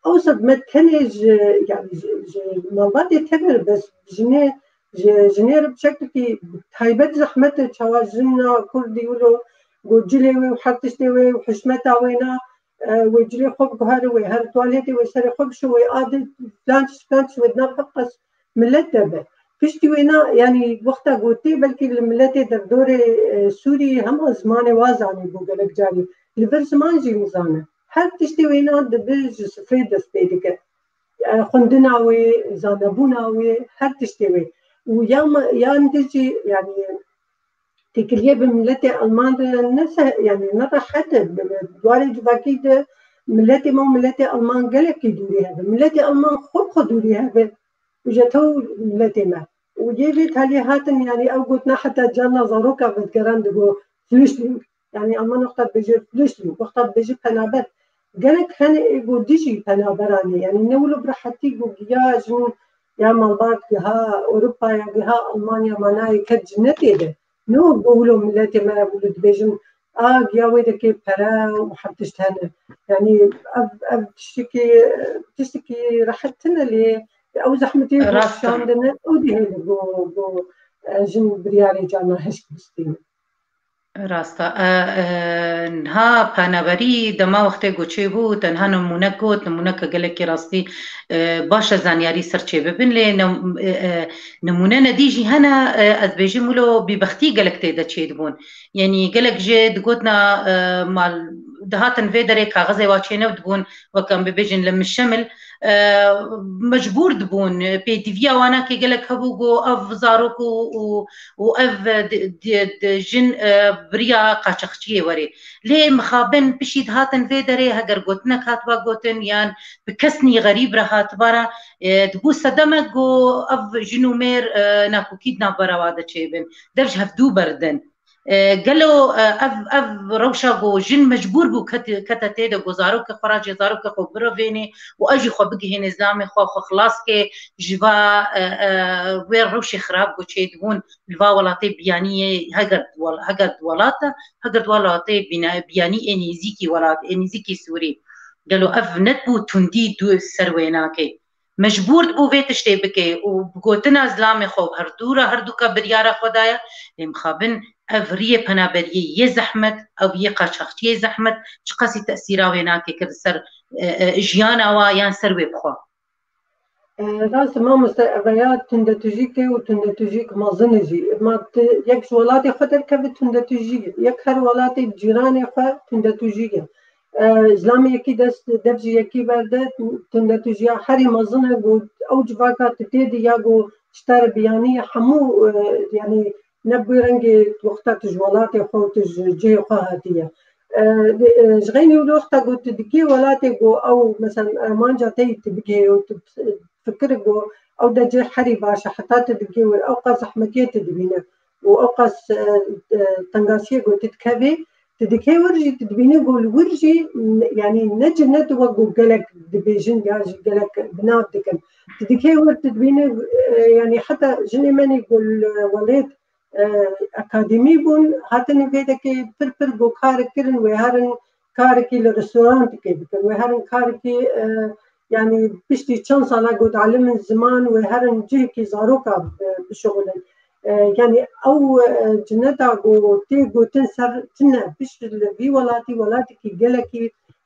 Ew sed me tenê ji, yanî ji, ji malbatê tevir bes jinê, ji jinê re bi şekilkî taybet zehmet e, çawa jina Kurdî wilo ku cilê wê û her tiştê wê û hişmeta wê na, e, wê cilê xwe biguhere, wê her tualetê wê serê xwe bişo, wê adê filan tişt, filan tişt, wê di nav hev qas millet de be. Piştî wêna, yanî wexta gotê belkî li miletê derdorê, e, Sûrî hema zimanê wa zanî bû gelek carî. Li vir ziman jî nizane. Her tiştê wêna dibe ji sifrê dest pê dike. E, xwendina wê, zanebûna wê, her tiştê wê. Û ya me, yan de jî, yanî têkiliyê bi miletê Alman re ne se-, yanî ne rehet e. Bi, bi warê civakî de miletê me û miletê Alman gelekî dûrî hebe. Miletê Alman xwe bi xwe dûrî hebe. Û ji tew miletê me. Û yê vê taliyê hatin, yanî ew gotina heta carna zaroka vedigeran digo Flüchtling. Yanî Alman wexta dibêje Flüchtling, wexta dibêje penaber. Gelek hene ê ku dijî penaberan e. Yanî ne wilo bi rehetî ku giya jin ya malbat giha Ewropa ya giha Almanya manayê ket cinnetê de. Ne wek ku wilo miletê me wilo dibêjin, a giya wê dekê pere û her tişt hene. Yanî ev, ev tiştekî, tiştekî rehet tine lê ew zehmetiyê ku Rast e. Şandine, ew dihêle ku, ku, e, jin biryarê carna hişk bistîne. Rast e. E, e, niha penaberî dema wextê ku çêbû, te niha nimûnek got, nimûneke gelekî rastî, e, baş e zanyarî ser çê bibin, lê nim-, e, e, nimûne nedî jî hene, e, ez bêjim wilo bîbextî gelek tê de çêdibûn. Yanî gelek jê digotina, e, mal, dihatin vê derê kaxizê wa çênew dibûn, wek em bibêjin li mişemil, e, mecbûr dibûn, pêdiviya wana kê gelek hebû ku ev zarok û, û, û ev di, di, di jin, e, biriya qaçaxçiyê werê. Lê mixabin pişî dihatin vê derê heger gotinek hatiba gotin yan bi kesnî xerîb re hatiba re, e, dibû sedemek ku ev jin û mêr, e, nakokî di navbera wa de çêbin. Dev ji hevdû berdin. E, gelo, e, ev, ev rewşa ku jin mecbûr bû ket-, kete tê de ku zarokê xwe racê zarokê xwe birevênê û ev jî xwe bigihênê zilamê xwe, xwe xilas kê ji va, e, e, wê rewşê xirab ku çêdibûn li va welatê biyaniyê heger di wel-, heger di welat e, heger di welatê bîne-, biyanî ê nêzîkî welat, ê nêzîkî Sûrî. Gelo ev nedibû tundî du ser wê nakê. Mecbûr dibû vê tiştê bike û bi gotina zilamê xwe û herdû re herdûka biryara xwe daye, lê mixabin ev riyê penaberiyê yê zehmet, ev yê qaçaxçiyê zehmet, çiqasî tesîra wê nake kir li ser, e, e, jiyana wa yan ser wê bixwe. E, rast e mamoste, ev ya tundetûjîk e û tundetûjîk mezin e jî. Ma tu yek ji welatê xwe derkeve tundetûjî ye. Yek her welatê cîranê xwe tundetûjî ye. E, zilamê yekî dest, dev ji yekî berde, tundetûjiya herî mezin e ku ew civaka tu tê de ya ku ji te re biyanî ye hemû, e, yanî ne bi rengê wexta tu ji welatê xwe û tu ji cihê xwe hatiye. E, e, ji xeynî wilo wexta ku tu dikê welatê ku ew, mesela, armanca te yî tu bigihê û tu fikir ku ew de cih herî baş e, heta tu dikê wir ew qas zehmetiyê tu dibîne û ew qas, e, e, tengasiyê ku tu dikevê, tu dikê wir jî tu dibîne ku li wir jî, m, yanî ne cih ne tu wek ku gelek dibêjin ya jî gelek bi nav dikin. Tu dikê wir tu dibîne, e, yanî heta jinê me nî ku li welêt, e, akademî bûn, hatine vê dekê pir pir ku kar kirin, wê herin karekî li restorantikê bikin, wê herin karekî, e, yanî piştî çend sala ku dialimin ziman, wê herin cihekî zaroka, e, bişuxulin. E, yanî ew, e, cineta ku tê gotin ser tine, pişt li vî welatî, welatekî gelekî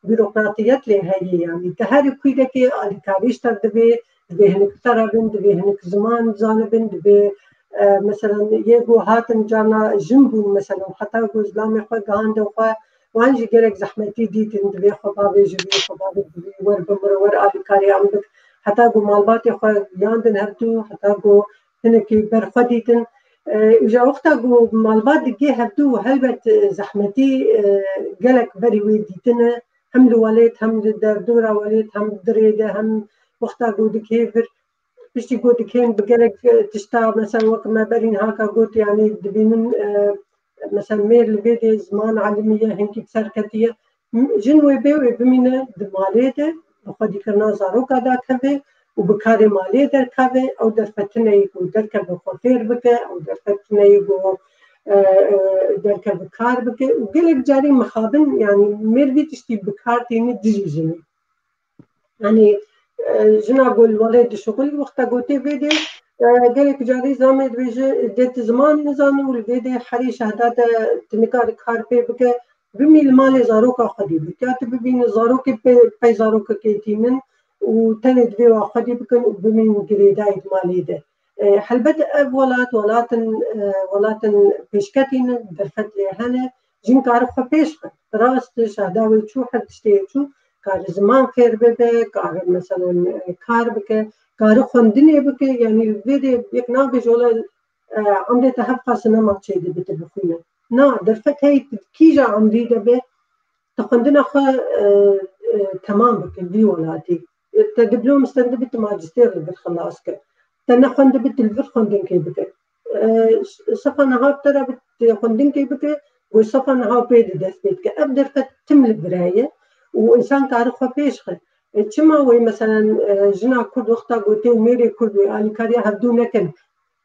bîrokratiyet lê heye, yanî te her kûdekê alîkarî ji te divê, divê hinek ferevin, divê hinek ziman zanibin, divê, e, mesela yê ku hatin carna jin bûn, mesela heta ku zilamê xwe gihandin xwe, wan jî gelek zehmetî dîtin, divê xwe bavêjibî, xwe bavêjibî, wer bimire, wer alîkarî em bik, heta ku malbatê xwe giyandin hevdû, heta ku hinekî ber xwe dîtin. E, îja wexta ku malbat digê hevdû helbet, e, zehmetî, e, gelek berî wê dîtine, hem li welêt, hem li derdora welêt, hem dirê de, hem wexta ku dikê vir. Piştî ku dikên bi gelek, e, tişta, mesela wek me berî niha ka got, yanî dibînin, e, mesela mêr li vê dê ziman elimiye, hinkî bi ser ketiye. M-, jin wê bê, wê bimîne di malê de, bi xwedîkirina zaroka dakeve û bi karê malê derkeve, ew derfetineyê ku derkeve xwe fêr bike, ew derfetineyê ku, e, e, derkeve kar bike û gelek carî mixabin, yanî mêr vî tiştî bi kar tîne dijî jinê. Yanî, e, jina ku li welê dişuxulî wexta ku tê vê dê, e, gelek carî zamê dibêje, dê tu ziman nizane û li vê dê herî şehda te tu nikare kar pê bike, bimî li malê zaroka xwedî bike. Ya tu bibîne zarokê pê, pey zarokekê tînin û tenê divê wa xwedî bikin û bimîn girêdayî di malê de. E, helbet ev welat, welatin, e, welatin pêşketî ne, derfet lê hene, jin kare xwe pêş xin. Rast e, şehda wê çû, her tiştê çû, kare ziman fêr bibe, kare mesela, e, kar bike, kare xwendinê bike, yanî vê dê yek nabêje wela, e, emrê te hevqa sinema çêdibe tu bixwîne. Na, derfet hey tu kîja emrî de be, tu xwendina xwe, e, e, temam bike vî welatî. E, te diplom stendibî, tu majistêr li vir xilas ke. Te nexwendibî, tu li vir xwendinkê bike. E, s-, sefa niha bi te re bi, tu xwendinkê bike, ku sefa niha pê di dest pê dike. Ev derfet tim li vir heye û însan kare xwe pêş xe. E, çima wê meselen, e, jina Kurd wexta ku tê û mêrê Kurd wê alîkariya hevdû nekin,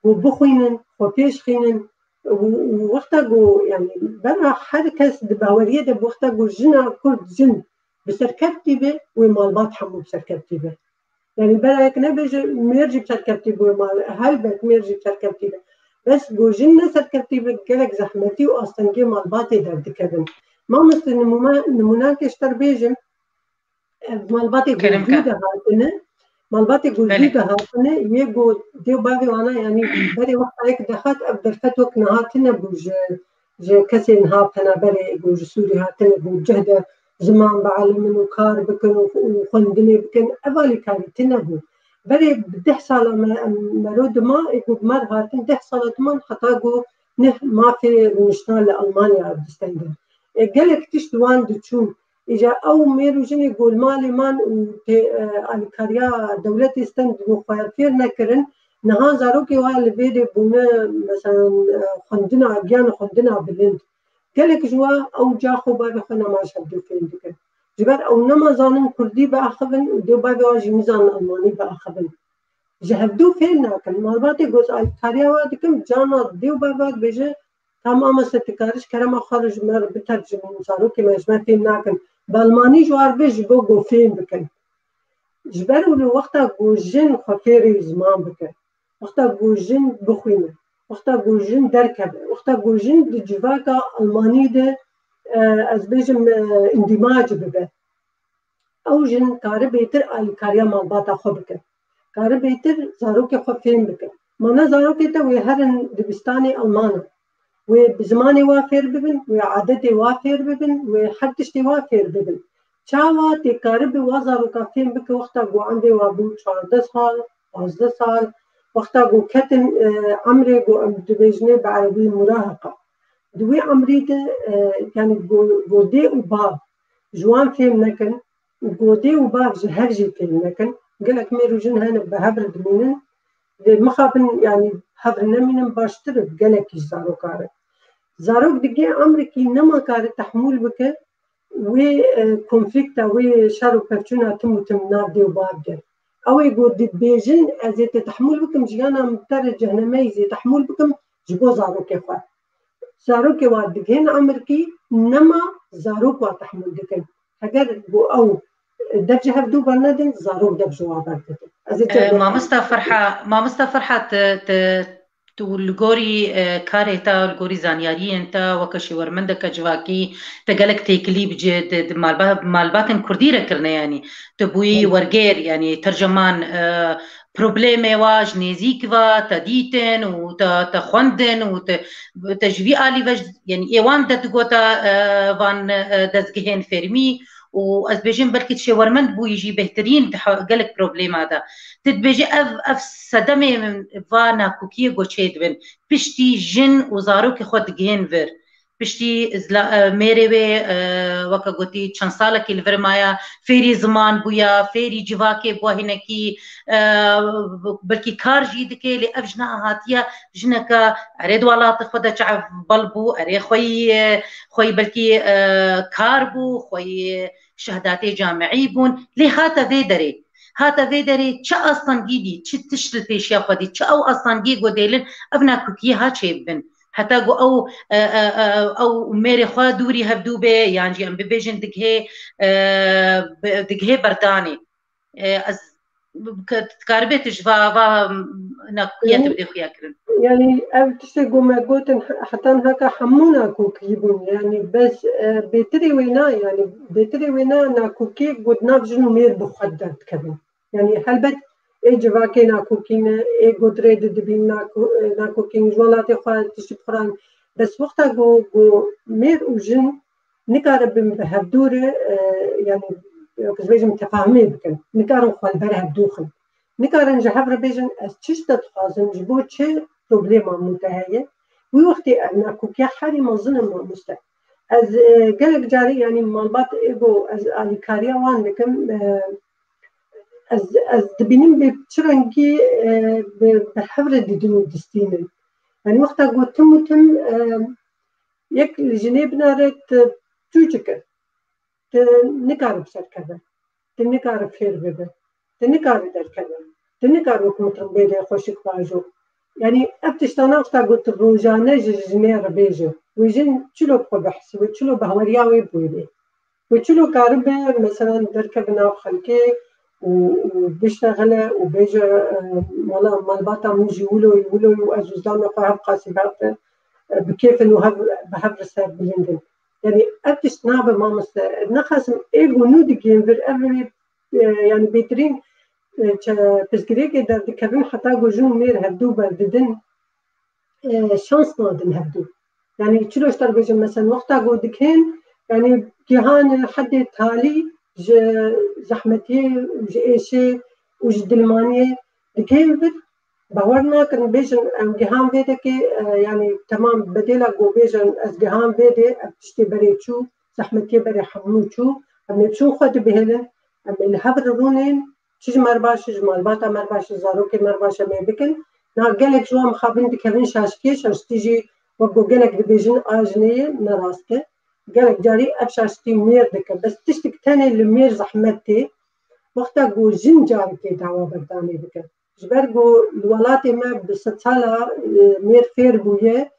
ku bixwînin, xwe pêş xînin, û, û wexta ku, yanî, bera her kes di baweriyê de, wexta ku jina Kurd jin bi serkeftî be, wê malbat hemû bi serkeftî be. Yanî, bera yek nebêje, mêr jî bi serkeftî be, wê mal, helbet mêr jî bi serkeftî be. Bes ku jin ne serkeftî be, gelek zehmetî û astengê malbatê derdikevin. Mamoste, nimûne-, nimûnakê ji te re bêjim, Ev malbatê Kerem gurcû ke. de hatine, malbatê gurcû Belê. de hatine, yê ku dê û bavê wana, yanî berê wexta yek de hat, ev derfet wek niha tine bû ji, ji kesên niha penaberê ku ji Sûrî hatine, ku cih de ziman bielimin û kar bikin û, û xwendinê bikin, ev alîkarî tine bû. Berê bi deh sala me, em, mero dima, ê ku bi me re hatin, deh sala diman heta ku neh mafê rûniştina li Almanya distendin. E, gelek tişt wan diçûn. Îja ew mêr û jinê ku li malê man û tê, e, alîkariya dewletê stend û xwe fêr nekirin, niha zarokê wa li vê dê bûne, meselen, e, xwendina, giyan û xwendina bilind. Gelek ji wa ew ca xwe bavê xwe nema ji hevdû fêm dikin. Ji ber ew nema zanin kurdî biaxivin û dê bavê wa jî nizanin almanî biaxivin. Ji hevdû fêm nakin. Malbatê ku ez alîkariya wa dikim, carna dê û bavê wa dibêje, Tam mamoste, tu karî ji kerema xwe re ji me re bitercimî, zarokê me ji me fêm nakin. Bi almanî ji wan re bê ji bo ku fêm bikin. Ji ber wilo wexta ku jin xwe fêrî ziman bike, wexta ku jin bixwîne, wexta ku jin derkeve, wexta ku jin di civaka almanî de, e, ez bêjim, e, îndîmac bibe. Ew jin kare bêtir alîkariya malbata xwe bike. Kare bêtir zarokê xwe fêm bike. Mana zarokê te wê herin dibistanê Alman e. Wê bi zimanê wa fêr bibin, wê adetê wa fêr bibin, wê her tiştê wa fêr bibin. Çawa tê kare bi wa zaroka fêm bike wexta ku emrê wa bû çardeh sal, pazdeh sal, wexta ku ketin, e, emrê ku em dibêjinê bi erebî murahiqa. Di wî emrî de, e, yanî go-, godê û bav ji wan fêm nekin, û godê û bav ji hev jî fêm nekin. Gelek mêr û jin hene bi hev re dimînin. Lê mixabin, yanî hev re nemînin baştir e, gelekî ji zaroka re. Zarok digê emrikî nema kare tehmûl bike, wê, e, konflîkta, wê şer û pevçûna tim û tim nav dê û bav de. Ew ê ku dibêjin, ez ê te tehmûl bikim, jiyana min bi te re cehneme yî zê tehmûl bikim, ji bo zarokê xwe. Zarokê wa digihên emirkî nema zarok wa tehmûl dikin. Heger ku ew dev ji hevdû bernedin, zarok dev ji wa berdidin. Ez ê E, Mamosta Ferha, Mamosta Ferha, tu, tu, Tu li gorî, e, karê te, li gorî zanyariyên te, weke şêwermendeke civakî, te gelek têkilî bi cih, di, di malba-, malbatên kurdî re kirine, yanî tu bûyî wergêr, yanî terceman, e, problemê wa ji nêzîk ve te dîtin û te, te xwendin û te, te ji vî alî ve, yanî ê wan de digota, e, van, e, dezgehên fermî û ez bêjim belkî şêwermend bûyî jî bêhtirîn di he-, gelek problema de. Tu dibêjî ev, ev sedemê va nakokiyê go çê dibin. Piştî jin û zarokê xwe digihên vir. Piştî zila-, e, mêrê wê, e, weke gotî çend salekî li vir maya, fêrî ziman bûya, fêrî civakê bûya hinekî, e, belkî kar jî dike, lê ev jina hatiye jineke erê di welatê xwe de çav bal bû, erê xweyî, e, xweyî belkî, e, kar bû, xweyî şehdatê camîî bûn, lê hate vê derê. Hate vê derê çi astengî dî, çi tişt li pêşiya xwe dî, çi ew astengiyê ku dêlin, ev nakokiyê ha çêbibin. Heta ku ew, e, e, e, ew mêrê xwe dûrî hevdû be, yan jî em bibêjin digihê, e, bi-, digihê berdanê. E, ez, ke-, dikaribê tu ji va, va nakokiya tu bidê xuya kirin. Yanî ev tiştê ku me gotin, he-, heta niha hemû nakokî bûn. Yanî bes, e, bêtirê wê na, yanî bêtirê wê na nakokî ku di nav jin û mêr bi xwe derdikevin. Yanî helbet ê civakê nakokî ne, ê gotirê didibîn nako-, e, nakokîn, ji welatê xwe tiştî bi xwe re. Bes wexta ku, ku mêr û jin nikarin bin bi hevdû re, e, yanî, wek ez bêjim, tefahumê bikin. Nikarin xwe li ber hevdû xin. Nikarin ji hev re bêjin, ez çi ji te dixwazim, ji bo çi problema min te heye? Wî wextê ev nakokiya herî mezin e, mamoste. Ez, e, gelek carî, yanî malbat ê ku ez alîkariya wan dikim, e, ez, ez dibînim bi çi rengî, e, bi, bi hev re didin û distînin. Yanî wexta ku tim û tim, e, yek li jinê binare tu çûçik e. Tu nikare bi ser keve. Tu nikare fêr bibe. Tu nikare derkeve. Tu nikare wek mitinbêrê xweşik bajo. Yanî ev tiştana wexta ku tu rojane ji jinê re bêje. Wê jin çilo bi xwe bihisibe, çilo bahweriya wê bi wê bê. Wê çilo karibe, meselan, derkeve nav xelkê û, û biştexile û bêje, e, wela malbata min jî wilo ye, wilo ye û ez û zilamê xwe hev qasî bi hev, e, bi kêf in û hev, bi hev re serbilind in. Yanî ev tişt nabe, mamoste. Ez nexasim ê ku nû digihên vir, ev ê, e, yanî bêtirîn, e, çe-, pirsgirêkê derdikevin heta ku jin û mêr hevdû berdidin, e, şans nadin hevdû. Yanî çilo ji te re bêjim, mesela wexta ku dikên, yanî gihan hedê talî ji zehmetiyê, ji êşê û ji dilmaniyê dikên vir, bawer nakin, bêjin em gihan vê dekê, e, yanî temam bedêla ku bêjin ez gihan vê dê, ev tiştê berê çû, zehmetiyê berê hemû çû, em ê çûn xwe dibihêlin, em ê li hev re rûnên, çi ji me re baş e, ji malbata me re baş e, zarokê me re baş e, em ê bikin. Na gelek ji wan mixabin dikevin şaşkiyê, şaştî jî wek ku gelek dibêjin a jinê ye, ne rast e. Gelek carî ev şaştî mêr dike. Bes tiştek tenê li mêr zehmet tê. Wexta ku jin carekê dawa berdanê bike. Ji ber ku li welatê me bi sedsala, e, mêr fêr bûye,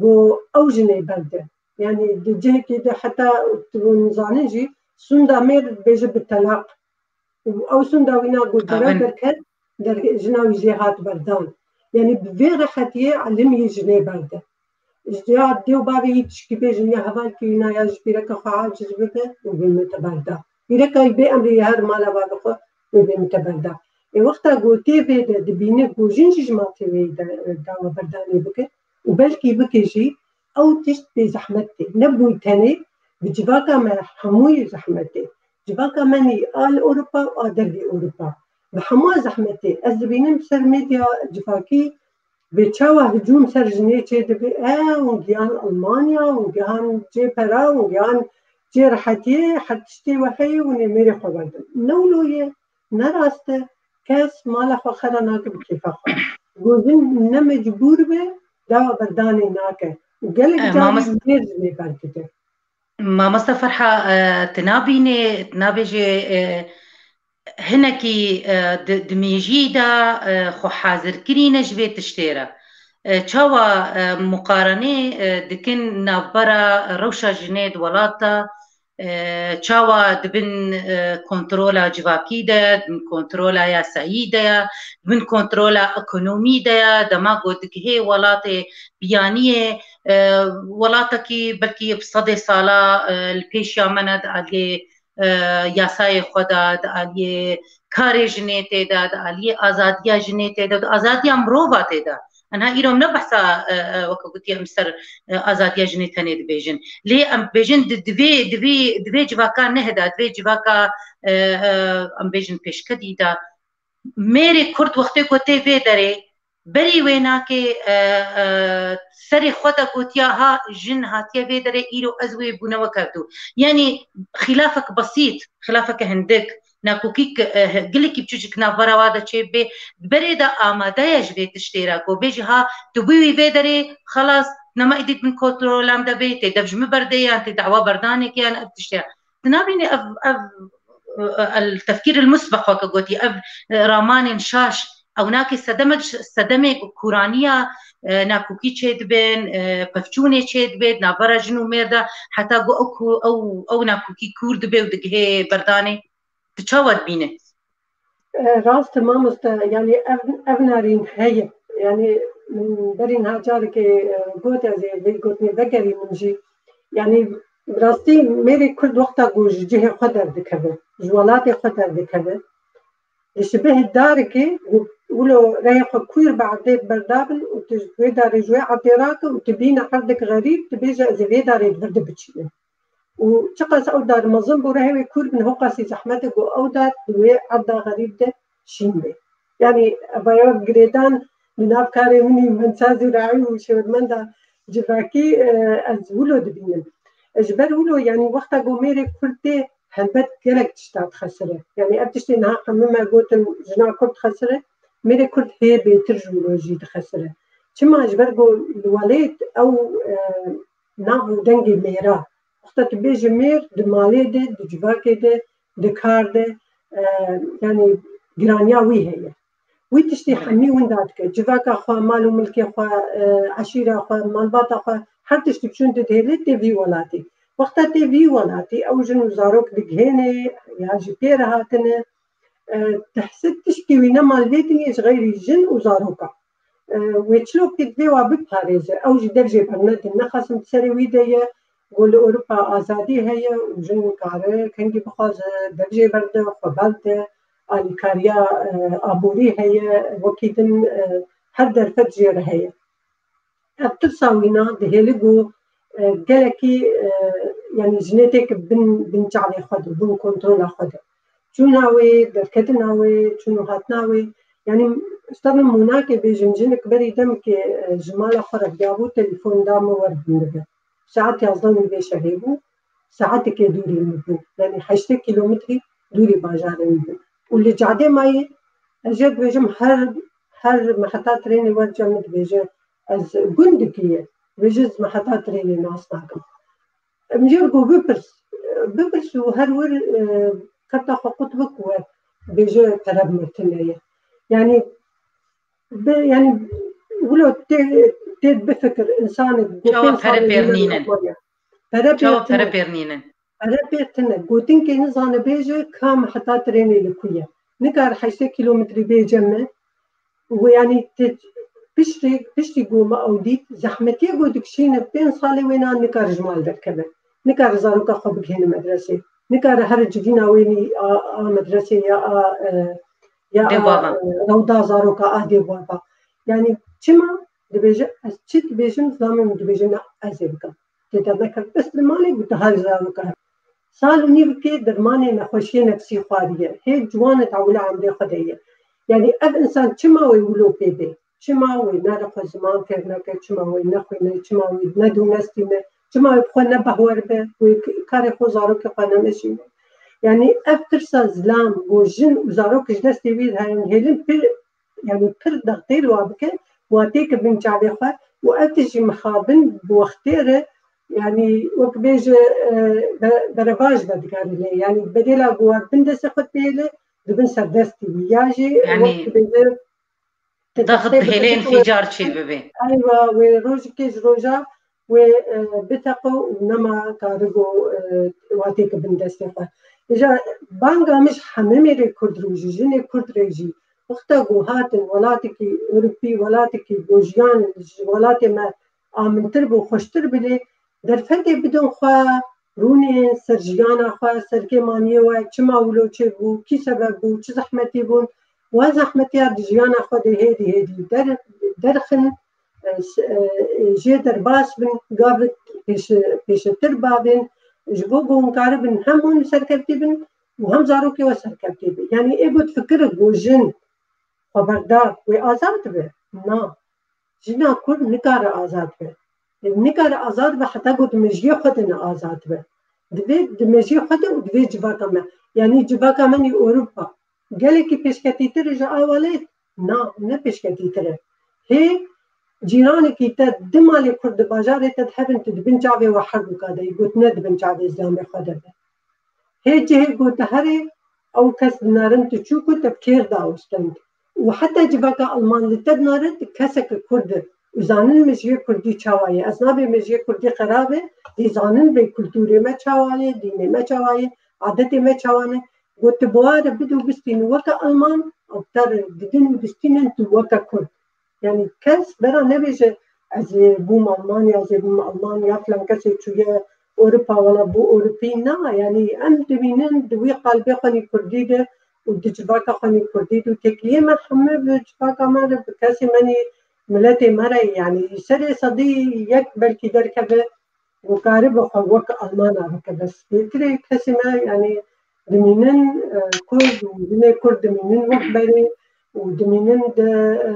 ku ew jinê berde. Yanî di cihekî de heta tu zanin jî sûnda mêr dibêje bi telaq. Û ew sûnda wîna ku derew derket, der-, jina wî jê hat berdan. Yanî bi vê rehetiyê elim yê jinê berde. Ji ya dê û bavê yî tişkî bêjin, ya hevalkî wîna ya ji pîreka xwe aciz bibe û bê min te berda. Pîreka wî bê emrê ya her mala bavê xwe û bê min te berda. Ê wexta ku tê vê de dibîne ku jin jî ji mafê wê de, e, dawa berdanê bike û belkî bike jî ew tişt bê zehmet tê. Ne bo wî tenê, bi civaka me hemûyê zehmet tê. Civaka me nî a li Ewropa û a dervê Ewropa. Bi hemû zehmet tê. Ez dibînim ser medya civakî vê çawa hicûm ser jinê çêdibe. E, hûn gihan Almanya, hûn gihan cê pera, hûn gihan cê rehetiyê, her tiştê we heye, hûn ê mêrê xwe berdin. Ne wilo ye, ne rast e. Kes mala xwe xera nake bi kêfa xwe. Ku jin ne mecbûr be, dawa berdanê nake. Û gelek E, carî mamost- mêr jinê berdide. Mamosta Ferha, e, tu nabînê, tu nabêjê, e, hinekî, e, di, di mêjiyê de, e, xwe hazir kirîne ji vê tiştê re. E, çawa, e, muqarenê, e, dikin navbera rewşa jinê di welat de, e, çawa di bin, e, kontrola civakî de, di bin kontrola yasayî de ye, di bin kontrola ekonomî de ye, dema ku digihê welatê biyaniyê, e, welatekî belkî bi sedê sala, e, li pêşiya me ne di aliyê, e, yasayê xwe de, di aliyê karê jinê tê de, di aliyê azadiya jinê tê de, di azadiya mirova tê de. Enha îro em ne behsa, e, e, weke gotiye em ser, e, azadiya jinê tenê dibêjin. Lê em dibêjin di, divê, divê, divê civaka neh de, divê civaka, e, e, em bêjin pêşketî de. Mêrê Kurd wextê ku tê vê derê, berî wê nake, e, e, serê xwe de gotiya ha jin hatiye vê derê, îro ez wê bûne wek hevdû. Yanî xilafek besît, xilafeke hindik, nakokî, e, gelekî biçûçik navbera wa de çêbibe, berê de amade ye ji vê tiştê re, ku bêjî ha tu bûyî vê derê, xelas, nema îdî bin kontrola me de bê, tê dev ji min berdê yan tê dawa berdanekê yan ev tiştê. Tu nabînî ev, ev, el tefkîr el musbeq weke gotî, ev, e, ramanên şaş, ew nake sedemek, sedemê ku kûraniya, e, nakokî çêdibin, e, pevçûnê çêdibe di navbera jin û mêr de, heta ku ew ku-, ew, ew nakokî kûr dibe û digihê berdanê. Tu çawa dibîne? E, rast e mamoste, yanî ev, ev nerîn heye. Yanî min berî niha carekê, e, got ez ê vê gotinê vegerînim jî. Yanî bi rastî mêrê Kurd wexta ku ji cihê xwe derdikeve, ji welatê xwe derdikeve, dişibe hêdarikê ku wilo rehê xwe kûr bi erdê berdabin û tu ji wê darê ji wê erdê rake û tu bîne erdek xerîb, tu bêje ez ê vê darê di vir de biçînim. Û çiqas ew dar mezin bû, rehê wê kûr bin, hoqasî zehmet e ku ew dar di wê erda xerîb de şîn be. Yanî, eva ya girêdan di nav karê min î min sazî raî û şêwirmenda civakî, e, ez wilo dibînim. E, ji ber wilo, yanî wexta ku mêrê Kurd tê, helbet gelek tişta dixesire. Yanî ev tiştê niha hemû me gotin jina Kurd dixesire, mêrê Kurd hê bêtir ji wilo jî dixesire. Çima? Ji ber ku li welêt ew, e, nav û dengê mêra. Wexta tu bêjî mêr, di malê de, di civakê de, di kar de, e, yanî giraniya wî heye. Wî tiştî Belê. hemî winda dike. Civaka xwe, mal û milkê xwe, e, eşîra xwe, malbata xwe, her tiştî çûn didihêlê tê vî welatî. Wexta tê vî welatî, ew jin û zarok digihêne ya jî pê re hatine, e, tehsîl tişkî wî nema li vê dinyê ji xeyrî jin û zaroka. E, wê çilokî divê wa biparêze. Ew jî dev jê bernedin. Nexasim di serê wî de ye, ku li Ewropa azadî heye û jin kare kengî bixwaze, dev jê berde, xwe berde, alîkariya, e, aborî heye, wekî din, e, her derfet jê re heye. Ev tirsa wîna dihêli ku, e, gelekî, e, yanî jinê têk bin, bin çavê xwe de, bin kontrola xwe de. Çûna wê, derketina wê, çûn û hatina wê. Yanî, ji te min mûnakê bêjim, jinik berî demkê, e, ji mala xwe re biyabû, telefon da min wer bindibe. Saet yazdeh nîvê şevê bû, saetekê dûrî min bû. Yanî heştê kîlometrî dûrî bajarê min bû. Û li cadê mayî, ez jê dibêjim her, her meheta trênê wer cem min dibêje, ez gundikî ye. Dibêje ez meheta trênê nas nakim. Em jê re got bipirs, bipirs û her wir, e, kefta xwe qut bik we bêje pere bi me tune ye. Yanî, bi, yanî, wilo tê, tê bifikir, însanê bi Çawa pênc pere salê pêr nîne nînin? Almanya. Pere Çawa pêr pere tune. pêr nînin? Pere pêr tune. Gotinkê nizane bêje ka meheta trênê li ku ye. Nikare heştê kîlometrî bêje me. Û yanî te piştî, piştî ku me ew dît, zehmetiyê ku dikişîne pênc salê wêna nikare ji mal derkeve. Nikare zaroka xwe bigihêne medresê. Nikare here civîna wênî a, a medresê ya a, e, ya Dê a, baba. e, rewda zaroka a dê baba. Yanî çima dibêje, ez çi dibêjim, zilamê min dibêje, na, ez ê bikim. Tê dernekeve bes li malê ku tu har zaroka. Sal û nîvkê dermanê nexweşiyê nefsî xwariye. Hê ciwan e, tewila emrê xwe de ye. Yanî ev însan çima wê wilo pê bê? Çima wê nere xwe ziman fêr neke? Çima wê nexwîne? Çima wê nedûnestîne? Çima wê bi xwe nebehwer be? Wê k-, karê xwe, zarokê xwe nemeşîne? Yanî ev tirsa zilam ku jin û zarok ji destê wî heyên hêlin pir, yanî pir dextê li wa bike, wa têke bin çavê xwe û ev tişt jî mixabin bi wextê re, yanî wek bêje, e, be-, berevaj vedigerîne. Yanî bedêla ku wa bin destê xwe têle, dibin serdestî wî. Ya jî Yanî wek dibêje, te dexit dextê dihêlê bike înficar çê bibe. Eywa, wê rojekê ji roja wê e, biteqe û nema karibo e, watê ke bin destê xwe. Îja banga min ji hemî mêrê Kurd re û ji jinê Kurd re jî wexta ku hatin welatekî Ewropî, welatekî ku jiyan ji welatê me amintir bû, xweştir bidê, derfetê bidin xwe, rûnên ser jiyana xwe, serkêmaniyê we, çima wilo çêbû, kî sebeb bû, çi zehmetî bûn, wa zehmetiya di jiyana xwe de hêdî hêdî der, derxin, e, s-, e, jê derbas bin, gavik pêşe-, pêşetir bavên, ji bo ku hûn karibin hem hûn serkevtî bin û hem zarokê we serkevtî bin. Yanî ê got fikir ku jin xweberdar wê azad be. Na. Jina Kurd nikare azad be. Nikare azad be heta ku di mejiyê xwe de ne azad be. Divê di mejiyê xwe de û divê civaka me. Yanî civaka me nî Ewropa. Gelekî pêşketîtir e ji a welêt? Na, ne pêşketîtir e. Hê cîranekî te di malê Kurd di bajarê te dihebin, tu di bin çavê we her duka de yî, got ne di bin çavê zilamê xwe de be. Hê cihê ku tu herê, ew kes dinarin tu çû ku te bi kêr dawistend. Û heta civaka Alman li te dinare, tu keseke Kurd e. Û zanin mejiyê Kurdî çawa ye. Ez nabê mejiyê Kurdî xerab e, dê zanin vê kulturê me çawa ye, dînê me çawa ye, adetê me çawa ne. Got tu bi wa re bidû bistînî weke Alman, ew te re didin û distînin tu weke Kurd. Yanî kes bera nebêje ez ê bûm Alman ya ez ê bûm Alman ya filan kesê çûye Ewropa wala bû Ewropî. Na, yanî em dimînin di wî qalbê xwe nî Kurdî de û di civaka xwe nî Kurdî de û têkiliyê me heme bi civaka me re, bi kesê me nî miletê me re, yanî serê sedî yek belkî derkeve û karibe xwe wek Almana bike. Bes bêtirê kesê me, yanî dimînin, e, Kurd û jinê Kurd dimînin wek berê û dimînin di, e,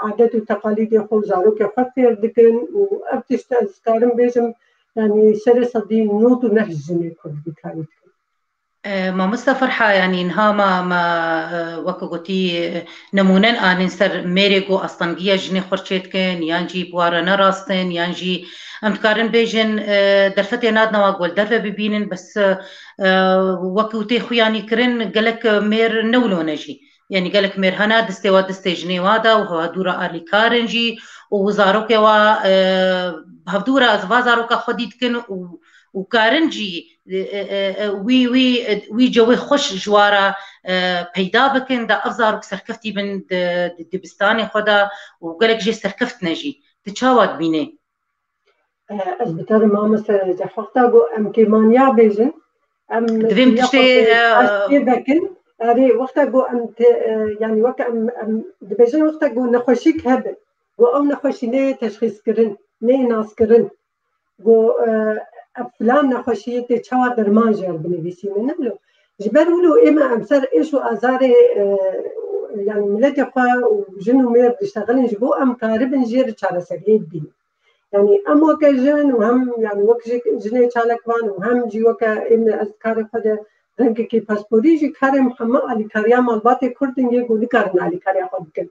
adet û teqalîdê xwe û zarokê xwe fêr dikin û ev tişt ez karim bêjim, yanî serê sedî nod û neh jinê Kurd bîkarî dikin. E, mamosta Ferha, yanî niha me, me, e, wek gotî, e, nemûnen anîn ser mêrê ku astengiya jinê xwe çê dikin, yan jî bi wa re ne rast in, yan jî em dikarin bêjin, e, derfetê nadine wa ku li derve bibînin, bes, e, wek ku tê xuyanî kirin, gelek mêr ne wilo ne jî. Yanî gelek mêr hene, distê wa distê jinê wa de û hevdû re alîkar in jî û zarokê wa, e, hevdû re ez va zaroka xwedî dikin û, û karin jî, e, e, e, e, wî, wî, e, wî cewê xweş ji wa re, e, peyda bikin, da ev zarok serkeftî bin di, di dibistanê xwe de û gelek jê serkeft ne jî. Tu çawa dibînê? E, ez bi te re mamoste Recep, wexta ku em kêmaniya bêjin, em Divê em tiştê, e, pêvekin. Erê, wexta ku em te, e, yanî wek em, em dibêjin wexta ku nexweşîk hebe, ku ew nexweşî neyê teşxîskirin, neyê naskirin. Ku, e, ev filan nexweşiyê tê çawa derman ji hev binivîsîne, ne wilo. Ji ber wilo ê me em ser êş û azarê, e, yanî miletê xwe û jin û mêr diştexilin ji bo em karibin jê re çareseriyê bibînin. Yanî em weke jin û hem, yanî wek jî jinê çalakvan û hem jî weke ê me ez karê xwe de rengekî pasporî jî karê min heme alîkariya malbatê Kurd in yê ku nikarin alîkariya xwe bikin.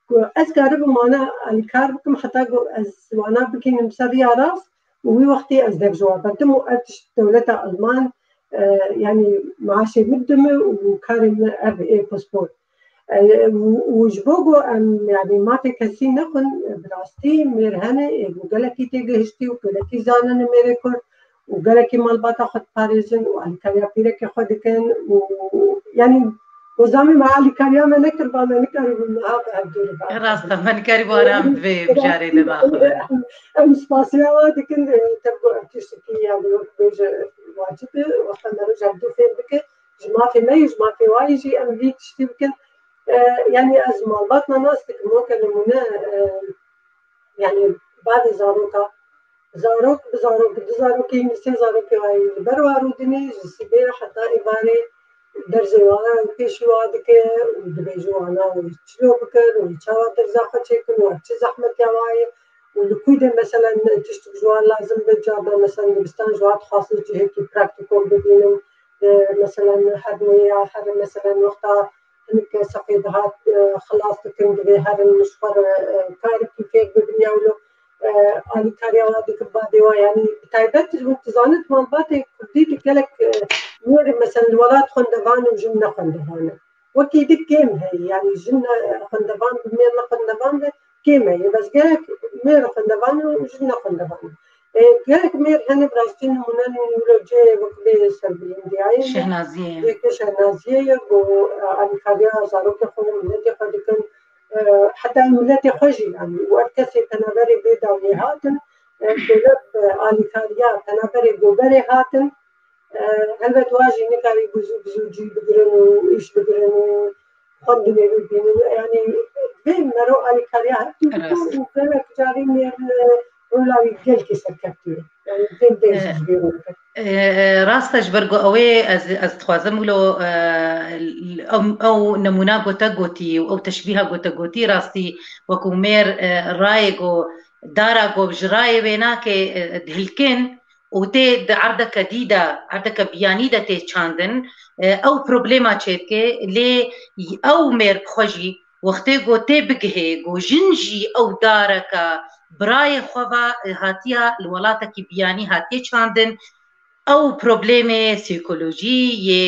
Ku ez karibim wana alîkar bikim, heta ku ez wana bikînim ser riya rast û wî wextî ez dev ji wan berdim û ev tişt dewleta Alman, e, yanî maaşê min dime û karê min ev ê paspor. E, û, û ji bo ku em, yanî mafê kesî nexwin, bi rastî mêr hene, ê ku gelekî têgihiştî û gelekî zanine mêrê Kurd û gelekî malbata xwe diparêzin û alîkariya pîrekê xwe dikin û, yanî, ku zamê me alîkariya me nekir, ba me nikaribû niha bi hevdû re ba. Rast e, me nikarî bi aram divê mijarê de daxivin. Em spasiya wa dikin, e, tabi ku ev tiştekî, yanî, wek bêje wacib e, wexta me roj hevdû fêr bike, ji mafê me yî, ji mafê wa yî jî em vî tiştî bikin. E, yanî ez malbat me nas dikim, weke nimûne, e, yanî bavê zaroka, zarok bi zarok, bi du zarokê, sê zarokê wa yî li ber wa rûdinê, ji sibê heta êvarê derzê wa pêşî wa dike û dibêje wana wî çilo bikin û wî çawa derza xwe çêkin û ev çi zehmetiya wa ye û li kû de, meselen, tiştik ji wan lazim be, carna, meselen, dibistan ji wan dixwastin cihekî praktîkol bibînin, e, meselen, her nêya, her, meselen, wexta hinek sefê dihat, e, xilas dikin, divê herin ji xwe re, e, karekî fêr bibin ya wilo, e, alîkariya wan dikin badê wan. Yanî bi taybet ji bo tu zanî di malbatê Kurdî de gelek, e, mêr, meselen, li welat xwendevan û jin ne xwendevan e. Wekî di kêm heye, yanî jin ne xwendevan bi mêr ne xwendevan ve kêm heye. Bes gelek mêr xwendevan û jin ne xwendevan. E, gelek mêr hene bi rastî nimûne wilo cê wekî serbilindiyayê ye. Şehnaziyê ye. Yekê Şehnaziyê ye, ku, e, alîkariya zarokê xwe û miletê xwe dikin. E, heta miletê xwe jî, yanî, û ev kesê penaberê vê dawiyê hatin, e, gelek, e, alîkariya penaberê goberê hatin. E, helbet wa jî nikarî bi zû, bi zû cî bigirin û îş bigirin û xwendinê bibînin. Yanî vê mero alîkariya her tû dike û gelek carî mêr, e, rola wî gelkî serkevtî ye. Yanî vê vê jî ji bîr neke. E, rast e, ji ber ku ew ê ez, ez dixwazim wilo, e, ew, ew nemûna ku te gotî û ew teşbîha ku te gotî rastî wekû mêr, e, rayê ku dara ku ji rayê wê nake, e, dihilkin, û tê di erdeke dî de, erdeke biyanî de tê çandin, e, ew problema çêdike, lê ew mêr bi xwe jî wextê ku tê bigihê, ku jin jî ew dareke birayê xwe ve, e, hatiye li welatekî biyanî hatiye çandin, ew problemê psîkolojî yê,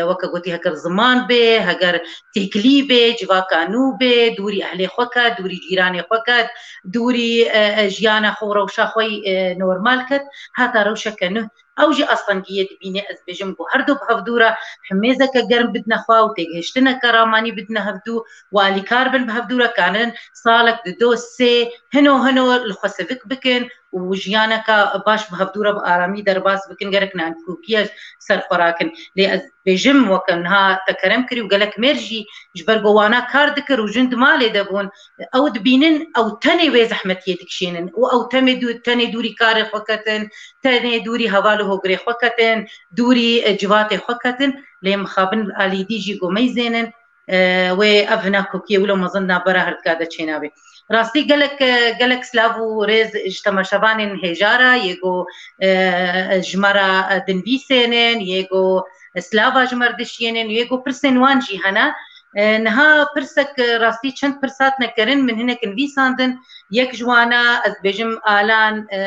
weke gotî, heger ziman bê, heger têkilî bê, civaka nû bê, dûrî ehlê xwe ket, dûrî cîranê xwe ket, dûrî, e, e, jiyana xwe û rewşa xwe yî, e, normal ket, heta rewşeke nû. Ew jî astengiyê dibîne, ez bêjim, ku her du bi hevdû re himêzeke germ bidine xwe û têgihiştineke ramanî bidine hevdû û alîkar bin bi hevdû re, karin salek, dido, sê, hino hino li xwe sivik bikin û jiyaneke baş bi hevdû re bi aramî derbas bikin, gerek nakokiyê ser xwe rakin. Lê ez bêjim, weke niha te kerem kirî û gelek mêr jî ji ber ku wana kar dikir û jin di malê de bûn, ew dibînin, ew tenê wê zehmetiyê dikişînin û ew temê dû-, tenê dûrî karê xwe ketin, tenê dûrî heval û hogirê xwe ketin, dûrî, e, civatê xwe ketin. Lê mixabin alî dî jî ku meyzênin, e, wê ev hinakokiyê wilo mezin navbera herdika de çênabe. Rastî gelek, e, gelek silav û rêz ji temaşevanên hêja re, yê ku, e, ji me re, e, dinivîsênin, yê ku silava ji me re dişiyênin, yê ku pirsên wan jî hene. E, niha pirsek, e, rastî çend pirs hatine kirin, min hinek nivîsandin. Yek ji wana, ez dibêjim, Alan, e,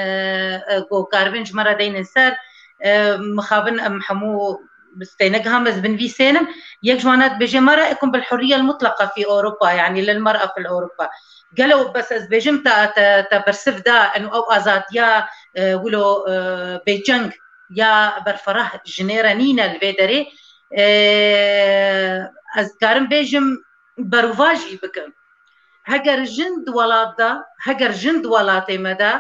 e, ku karibin ji me re deynin ser, e, mixabin em hemû stênek ham ez binivîsênim. Yek ji wana dibêje, "Mara ekum bil hurriye mutlaqa fi Ewropa, yani lil mar'a fil Ewropa." Gelo bes ez bêjim te, te, te bersiv da, eno ew azadiya, e, wilo, e, bêçeng ya berferah jinê re nîne li vê derê. E, ez dikarim bêjim, berovajî bikim. Heger jin di welat de, heger jin di welatê me de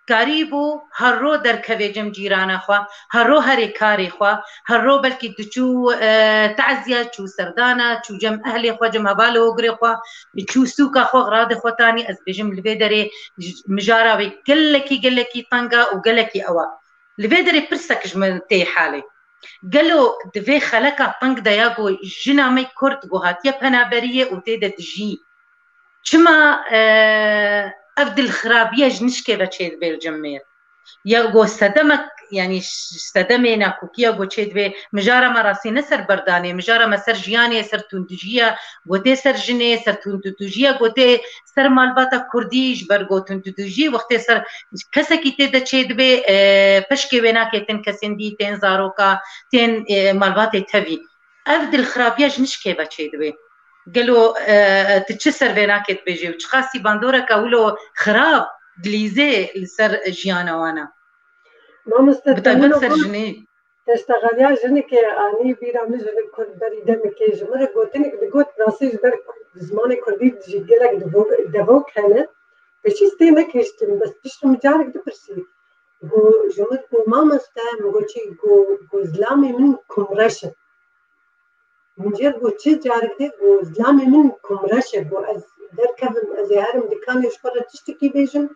karîbû her ro derkevê cem cîrana xwe, her ro herê karê xwe, her ro belkî diçû, e, taziye, çû serdana, çû cem ehlê xwe, cem hevalê hogirê xwe, çû sûka xwe, xiradê xwe tanî, ez bêjim li vê derê j-, mijara wê gelekî, gelekî teng e û gelekî ew e. Li vê derê pirsek ji min tê halê. Gelo di vê xeleka teng de ya ku jina me Kurd ku hatiye penaberiyê û tê de dijî, çima, e, ev dilxirabiya ji nişkê ve çêdibe li cem mêr? Ya ku sedemek, yanî ş-, sedemê nakokiya ku çêdibe, mijara me rastî ne ser berdanê, mijara me ser jiyanê, ser tundûjiya, gotê ser jinê, ser tundûjiya, gotê ser malbata Kurdî, ji ber ku tundûjî wextê ser kesekî tê de çêdibe, e, peşkê wê nake tên kesên dî, tên zaroka, tên, e, malbatê tevî. Ev dilxirabiya ji nişkê ve çêdibe. Gelo, e, tu çi ser vê nake dibêjê û çiqasî bandoreke wilo xirab dilîzê li ser jiyana wan e? Mamoste, bi taybet ser jinê. Teştexeliya jinikê anî bîra min, jinik Kurd berî demekê ji min re gotinek digot, rastî ji ber Kurd, zimanê Kurdî jî gelek devo-, devok hene. Pêşî stênek hiştin, bes piştre min carek dipirsî. Got, ji min got, "Mamoste," min got, "çi?" Got, got, "Zilamê min kumreş e." Min jê got, "Çi?" Carek dê got, "Zilamê min kumreş e." Got, "Ez derkevim, ez ê herim dikanê ji xwe re tiştekî bêjim."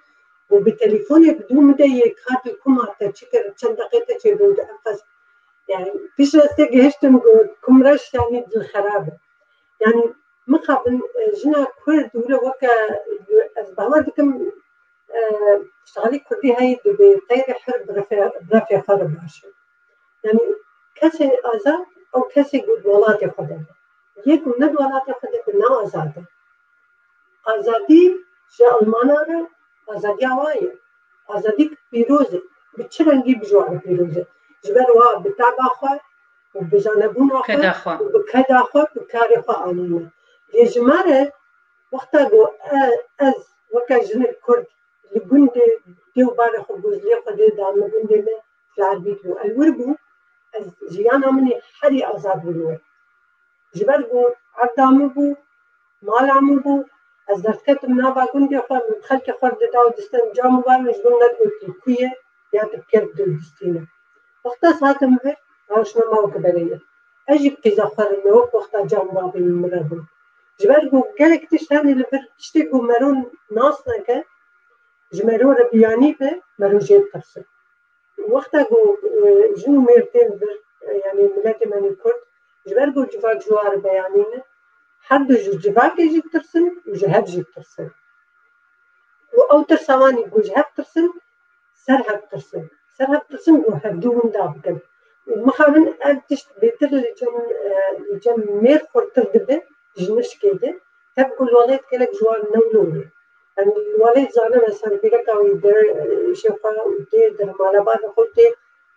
Got, "Bi telefonê bi dû min de yê, ka tu kuma te çi kir, çend deqê te çêbû di ev qas." Yani, piştre ez tê gihiştim, got, "Kumreş yani dilxerab e." Yani, mixabin, e, jina Kurd wilo weke, ez bawer dikim, e, şalî Kurdî heyî dibê, teyre her bi refê, bi refê xwe re baş e. Yani, kesê azad, ew kesê ku di welatê xwe de be. Yê ku ne di welatê xwe de be, ne azad e. Azadî ji Almana re azadiya wa ye. Azadî pîroz e. Bi çi rengî bi ji wan re pîroz e? Ji ber wa bi taba xwe û bi janebûna xwe Keda xwe. û bi keda xwe, bi karê xwe anîne. Lê ji me re wexta ku e-, ez weke jinik Kurd li gundê dê û bavê xwe gozlê xwe dê dame gundê me ji erbî bû. Ez wir bûm, ez jiyana min ê herî azad bû. Ji ber ku erda min bû, mala min bû, ez derketim nava gundê xwe, min xelkê xwe dida û distên cam û bavê ji bo nedigotin ku ye, ya tu bi kê distîne. Wexta ez hatim vir, rewşna ma weke berê ye. Ez jî bi qîza xwe re ne wek wexta cam û bavê min re bû. Ji ber ku gelek tişt hene li vir tiştê ku mero nas neke, ji mero re biyanî be, mero jê ditirse. Wexta ku, e, jin û mêr tên vir, e, yanî miletê me nê Kurd, ji ber ku civak ji wan re beyanî ne, her du ji civakê jî ditirsin û ji hev jî ditirsin. Û ew tirsa wan ê ku ji hev tirsin, ser hev tirsin. Ser hev tirsin ku hevdû winda bikin. Û mixabin ev tişt bêtir li cem, e, li cem mêr xurtir dibe, ji nişkê de, tev ku li welêt gelek ji wan ne wilo ye. Em li welêt zane, mesela pîreka wî der, e, îşê xwe û tê der mala bavê xwe tê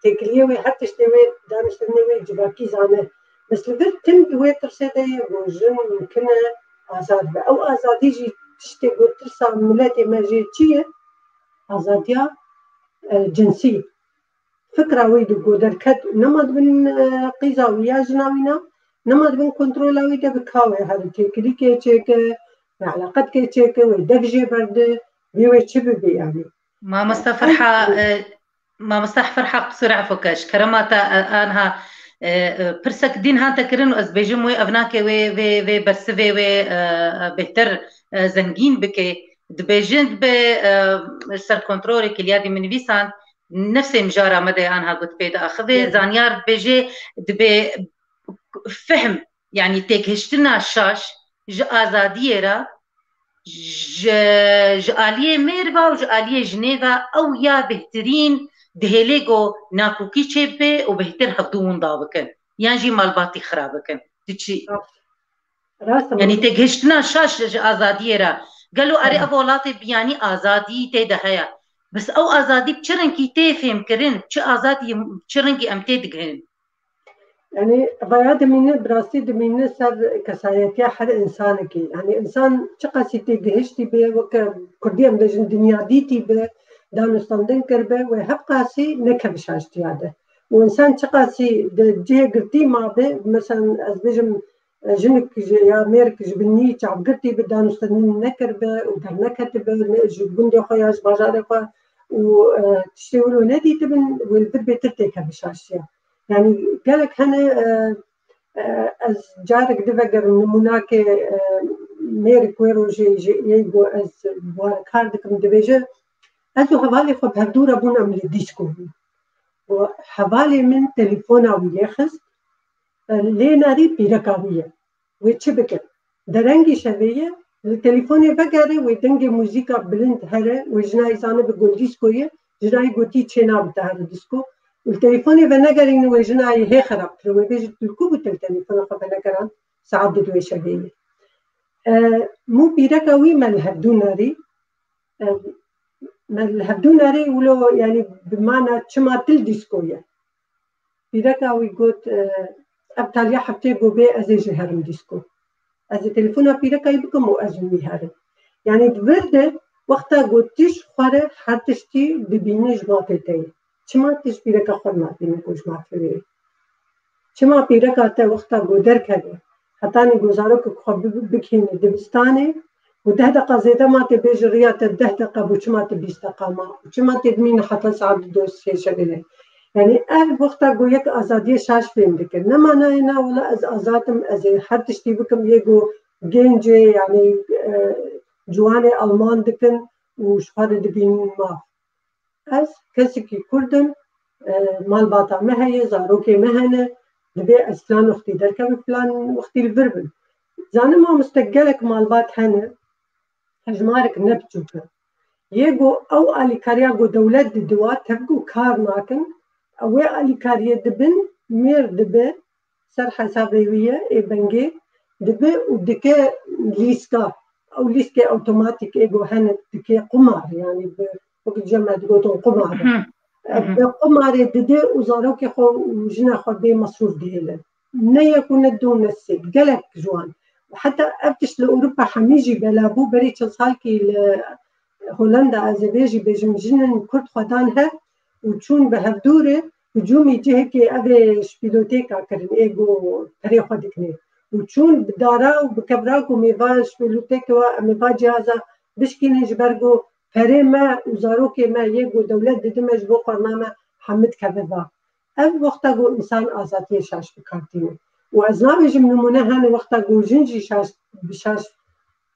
têkiliyê wê, her tiştê wê, daniştinê wê civakî zane. Bes li vir tim di wê tirsê de ye, ku jin mumkin e azad be. Ew azadî jî tiştê ku tirsa miletê me jê çi ye? Azadiya, e, cinsî. Fikra wî di ku derket, nema di bin, e, qîza wî ya jina wî ne, nema di bin kontrola wî de bi ka wê here têkilîkê çêke, wê eleqetkê çêke, wê dev jê berde, bê wê çi bibe yanî. Mamoste Ferha, e, Mamoste Ferha, qisûr efû ke, ji kerema te, e, anha, e, e, pirsek dîn hate kirin û ez bêjim wê ev nake wê, wê, wê bersivê wê, e, e, bêhtir, e, zengîn bike. Dibêjin dibe, e, ser kontrolê kiliyadî min nivîsand, nefsê mijara me de anha got pê diaxivê. Zanyar dibêje dibe fehm, yanî têgihiştina şaş ji azadiyê re, ji, ji aliyê mêr ve û ji aliyê jinê ve ew ya bêhtirîn dihêlê ku nakokî çêbibe û bêhtir hevdû winda bikin. Yan jî malbatî xira bikin. Tu çi? Rast e. Yanî têgihiştina şaş ji azadiyê re. Gelo erê ev welatê biyanî azadî tê de heye. Bes ew azadî bi çi rengî tê fêmkirin? Çi azadî, çi rengî em tê digihin? Yanî vaya dimîne, bi rastî dimîne ser kesayetiya her însanekî. Yanî însan çiqasî têgihiştî be, weke kurdî em bêjin dinyadîtî be, danûstandin kiribe, wê hevqasî nekeve şaştiya de. Û însan çiqasî di cihê girtî mabe, mesela ez bêjim, e, jinik ji, ya mêrik ji binî çavgirtî bi, danûstandin nekiribe û derneketibe, ne ji gundê xwe ya ji bajarê xwe û, e, tiştê wilo nedîtibin, wê li vir bêtir têkeve şaştiya. Yanî gelek hene, e, e, ez carek divegerim nimûnakê, e, mêrik wê rojê ji yê ku ez bi wan re kar dikim, dibêje, ez û hevalê xwe bi hevdû re bûn em li dîsko bûn. Û hevalê min telefona wî lê xist, e, lê nerî pîreka wî ye. Wê çi bike? Derengî şevê ye, li telefonê vegere, wê dengê muzîka bilind here, wê jinayê zanibe ku dîsko ye, jinayê gotî çênabe te here dîsko. Û li telefonê venegerîne, wê jinayê hê xerabtir e, wê bêje tu li ku bû tu li telefona xwe venegeran, saet di duê şevê ye. E, mû pîreka wî me li hevdû nerî, e, me li hevdû nerî wilo, yanî bi mana çima tu li dîsko ye. Pîreka wî got, e, ev taliya heftê ku bê ez ê jî herim dîsko. Ez ê telefona pîreka wî bikim û ez û wî herin. Yanî di vir de wexta ku tu ji xwe re her tiştî dibîne ji mafê te ye. Çima tu ji pîreka xwe re nabîne ku ji mafê wê ye? Çima pîreka te wexta ku derkeve, hetanî ku zarokek xwe bi-, bikîne dibistanê, û deh deqa zêde ma tê bêje riya te deh deqa bû, çima tê bîst deqa ma? Û çima tê dimîne heta saet du sê şevê ne? Yanî ev wexta ku yek azadiyê şaş fêm dike. Ne manayê na wela ez azad im, ez ê her tiştî bikim, yê ku gêncê, yanî, e, ciwanê Alman dikin û ji xwe re dibînin maf. Ez kesekî Kurd im, e, malbata me heye, zarokê me hene, divê ez filan wextî derkevim, filan wextî li vir bim. Zanim mamoste, gelek malbat hene, hejmarek ne biçûk e. Yê ku ew alîkariya ku dewlet didiwa, tev ku kar nakin, ew wê alîkariyê dibin, mêr dibe, ser hesabê wî ye, ê bengê dibe û dike lîska. Ew lîskê awtomatîk ê ku hene dike qumar, yanî bi, wek cem me digotin qumar. Hı hı. Bi qumarê dide û zarokê xwe û jina xwe bê mesrûf dihêle. Ne yek û ne du ne sê, gelek ji wan. Heta ev tişt li Ewropa hemî jî bela bû, berî çend salkî li Holanda, ez ê vê jî bêjim, jinin Kurd xwe dan hev û çûn bi hevdû re hicûmî cihekê, ev ê şpîlotêka kirin, ê ku perê xwe dikinê. Û çûn bi dara û bi kevra ku mêva şpîlotêkê wa, em ê va cîhaza bişkînin, ji ber ku perê me û zarokê me yê ku dewlet didime ji bo xwarina me hemû dikeve va. Ev wexta ku însan azadiyê şaş bi kar tîne. Û ez nabêjim nimûne hene wexta ku jin jî şaş, bi şaş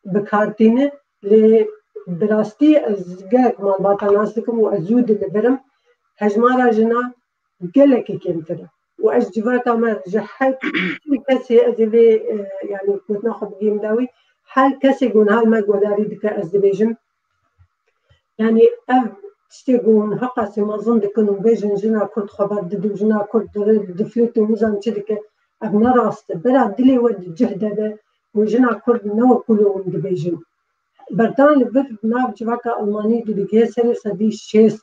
bi kar tîne, lê bi rastî ez gelek malbata nas dikim û ez zû dilivirim. Hejmara jina gelekî kêmtir e. Û ez civaka me ji her kesê ez ê vê, e, yanî gotina xwe bigihim dawî, her kesê ku niha li me guhdarî dike, ez dibêjim, yanî ev tiştê ku hûn heqasî mezin dikin û bêjin jina Kurd xeber dide û jina Kurd diflite û nizam çi dike, ev ne rast e. Bera dilê we di cih de be û jina Kurd ne wekû li hûn dibêjin. Berdan li vir nav civaka Almanî digihê serê sedî şêst.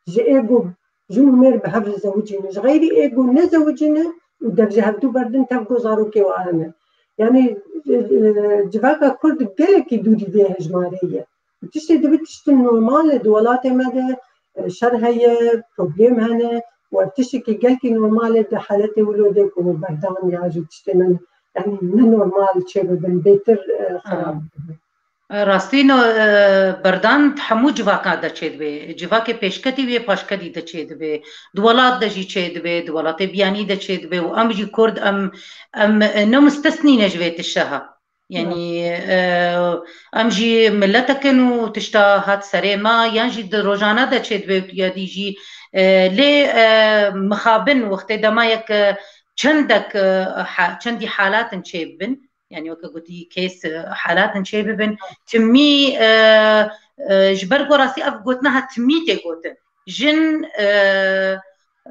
Ji ê ku jin û mêr bi hev re zewicîne. Ji xeyrî ê ku nezewicîne û dev ji hevdû berdin tev ku zarokê we hene. Yanî, e, e, civaka Kurd gelekî dûrî vê hejmarê ye. Tiştê dibe tiştên normal e di welatê me de, e, şer heye, problem hene û ev tiştekî gelkî normal e di haletê wilo de ku berdan ya jî tiştê me, yanî ne normal çêbibin, bêtir, e, xerab bibin. Rastî no, e, berdan di hemû civaka de çêdibe. Civakê pêşketî wê paşketî de çêdibe. Di welat de jî çêdibe, di welatê biyanî de çêdibe û em jî Kurd em, em, e, ne mustesnî ne ji vê tişeha. Yanî, e, em jî miletek in û tişta hat serê me, yan jî di rojane de çêdibe û ya dî jî, e, lê, e, mixabin wextê dema yek, e, çendek, e, ha-, çendî halatin çêbibin, yanî weke gotî case, e, halatin çêbibin, timî, e, e, ji ber ku rastî ev gotina ha timî tê gotin. Jin, e,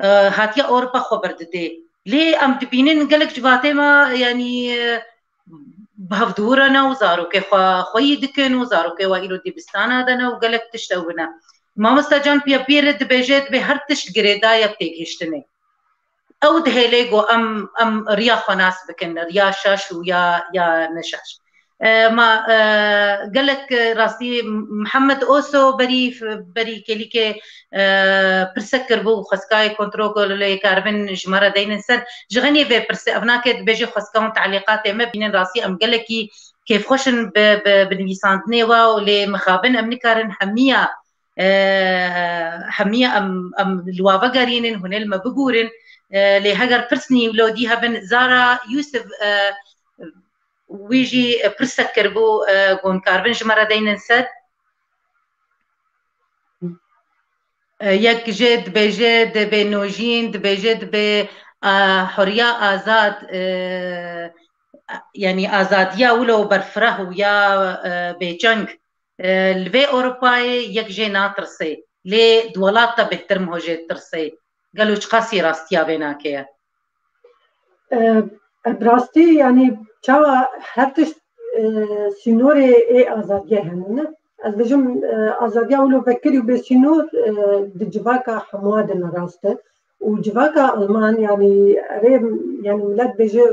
e, hatiye Ewropa xwe berdidê. Lê em dibînin gelek civatê me, yanî, e, bi hevdû re ne û zarokê xwe xweyî dikin û zarokê we îro dibistana de ne û gelek tişt ew ne. Mamosta Can Piya Pîr dibêje, dibê her tişt girêdayek têgihiştinê. Ew dihêle ku em, em riya xwe nas bikin, riya şaş û ya, ya neşaş. E, ma, e, gelek, e, rastî Mihemed Oso berî, berî kêlîkê, e, pirsek kiribû, xweskayê kontrolê karibin ji me re deynin ser. Ji xenî vê pirsê, ev nake dibêje xweska hûn te'lîqatê me bînin, rastî em gelekî kêfxweş in bi, bi, bi nivîsandinê we û lê mixabin em nikarin hemiya, e, hemiya em, em li wa vegerînin, hûn ê li me bigûrin. E, lê heger pirsnî wilo dî hebin, Zara Yusuf, e, wî jî pirsek kiribû, e, ku hûn karibin ji me re deynin ser. E, yek jê dibêje, dibê nojîn, dibêje, dibê, e, huriya azad, e, yanî azadiya wilo berfireh û ya, e, bêçeng, e, li vê Ewropayê yek jê natirsê. Lê di welat de bêhtir miho jê tirsê. Gelo çiqasî rastiya vê nake ye? E, bi rastî, yanî çawa her tişt, e, sînorê ê azadiyê hene, ne? Ez bêjim, e, azadiya wilo vekirî û bê sînor, e, di civaka hemûa de ne rast e. Û civaka Alman, yanî erê, yanî milet bêje,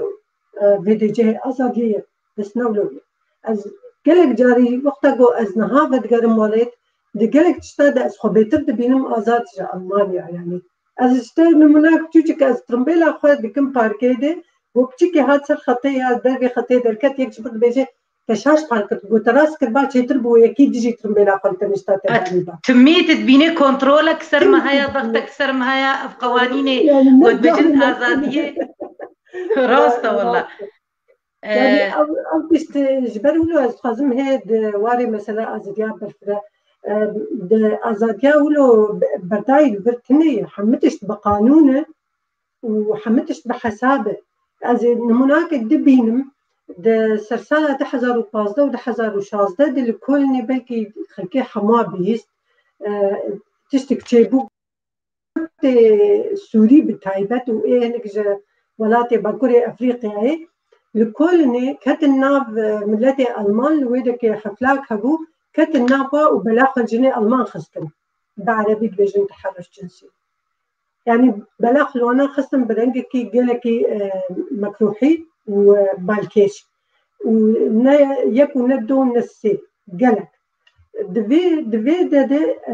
e, vê dê cihê azadiyê ye. Bes ne wilo ye. Ez gelek carî wexta ku ez niha vedigerim welêt, di gelek tişta de ez xwe bêtir dibînim azad ji Almanya, yanî. Ez ji te nimûna çûçik, ez trimbêla xwe dikim parkê de, got piçikê hat ser xetê ya, dervê xetê derket, yek ji min dibêje, "Te şaş park kir, got te rast kir, ba çêtir bû, yekî dijî trimbêla xwe li te nişta te danî ba." Timî tu dibînî kontrolek ser me heye, dextek ser me heye, ev qewanînê, yanî, ne got bêjin azadiyê. Rast e wela. Yanî, e, ew, ew tişt, e, ji ber wilo ez dixwazim hê di warê mesela azadiya berfireh, e, di azadiya wilo be-, berdayî li vir tune ye, hemû tişt bi qanûn e û hemû tişt bi hesab e. Ez ê nimûnake dibînim, di sersala du hezar û pazdeh û du hezar û şazdeh de li Kolnê belkî xelkê hema bihîst, e, tiştek çêbû. Kurtê Sûrî bi taybet û ê hinek ji welatê Bakurê Efrîqyayê li Kolnê ketin nav, e, miletê Alman, li wê dekê heflak hebû, ketin nav wa û bela xwe li jinê Alman xistin. Bi erebî dibêjin teherruş cinsî. Yanî bela xwe li wana xistin bi rengekî gelekî, e, mekruhî û, e, balkêş. Û ne yek û ne du ne sê, gelek. Di vê, di vê de de, e,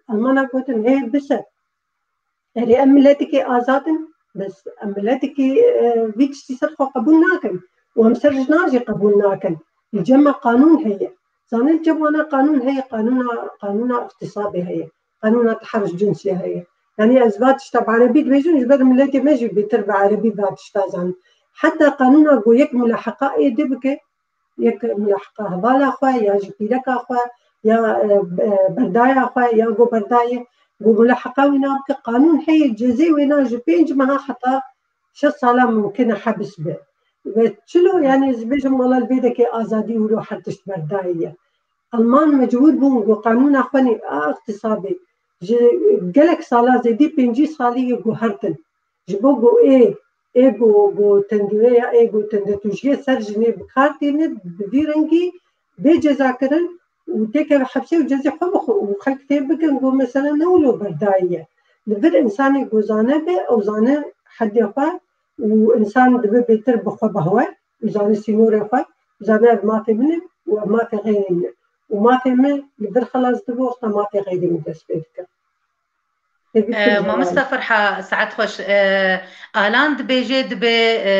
Almana gotin, hê bise. Erê, em miletikê azad in, bes em miletikê, e, vî tiştî ser xwe qebûl nakin û em ser jinan jî qebûl nakin. Li cem me qanûn heye. Zanî li cem wana qanûn heye, qanûna, qanûna îxtîsabê heye, qanûna teherruş cinsî heye. Yanî ez va tişta bi erebî dibêjim, ji ber miletê me jî bêtir bi erebî va tişta zanin. Heta qanûna ku yek mulaheqa êdî bike, yek mulaheqa hevala xwe ya ji pîreka xwe ya, e, e, berdaya xwe ya ku berdayê, ku mulaheqa wî nabike, qanûn heye cezê wêna ji pênc meha heta şeş sala mumkin e hebs be. Ve çilo, yanî ez bêjim wela li vê dekê azadî wilo her tişt berdayî ye. Alman mecbûr bûn ku qanûna xwe nî a îxtîsabê ji gelek sala zêdî pêncî salî ye guhertin. Ji bo ku ê, ê ku, ku tendûreya, ê ku tendetûjiyê ser jinê bi kar tîne, bi vî rengî bê cezakirin û têkeve hepsê û cezê xwe bixwe û xelk tê bikin ku mesela ne wilo berdayî ye. Li vir însanê ku zane be, ew zane hedê xwe û însan dibe bêtir bi xwe behwe û zane sînorê xwe, zane ev mafê min e û ev mafê xeyrê min e. Û mafê min li vir xelas dibe, wexta mafê xeyrê min dest pê dike. Tebî E, pir Mamosta Ferha, saet xweş. E, Alan dibêje, dibe, e,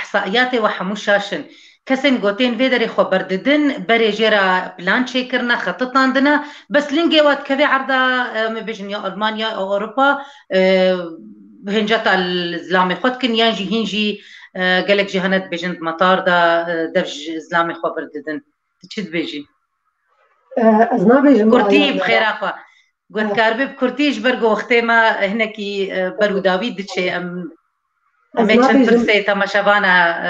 ihsaiyatê we hemû şaş in. Kesên gotên vê derê xwe berdidin, berê jê re plan çêkirine, xetitandine. Bes lingê we dikeve erda, e, me bêjin ya Almanya, ya Ewropa, e, hinceta li zilamê xwe dikin, yan jî hîn jî, e, gelek jî hene dibêjin di metar de, e, dev ji zilamê xwe berdidin. Tu çi dibêjî? E, ez nabêjim Kurtî, bi xêra xwe. Got, dikaribe bi kurtî, ji ber ku wextê me hinekî, e, ber û dawî diçe, em, em ê çend pirsê temaşevana, e,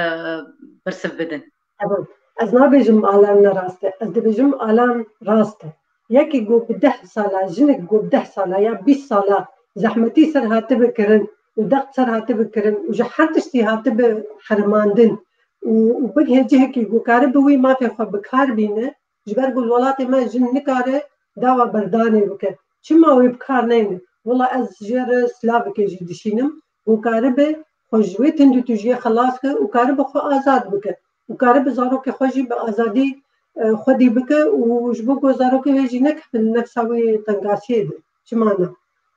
bersiv bidin. Tamam. Ez nabêjim Alan ne rast e. Ez dibêjim Alan rast e. Yekî ku bi deh sala, jinik ku bi deh sala ya bîst sala zehmetî ser hatibe kirin û dext ser hatibe kirin û ji her tiştî hatibe herimandin û, û bigihê cihekî ku karibe wî mafê xwe bi kar bîne, ji ber ku li welatê me jin nikare dawa berdanê bike. Çima wê bi kar neyne? Wela ez jê re silavekê jî dişînim. Û karibe xwe ji wê tundûtûjiyê xelas ke û karibe xwe azad bike. Û karibe zarokê xwe jî bi azadî, e, xwedî bike û ji bo ku zarokê wê jî nekevin nefsa wê tengasiyê de. Çima ne?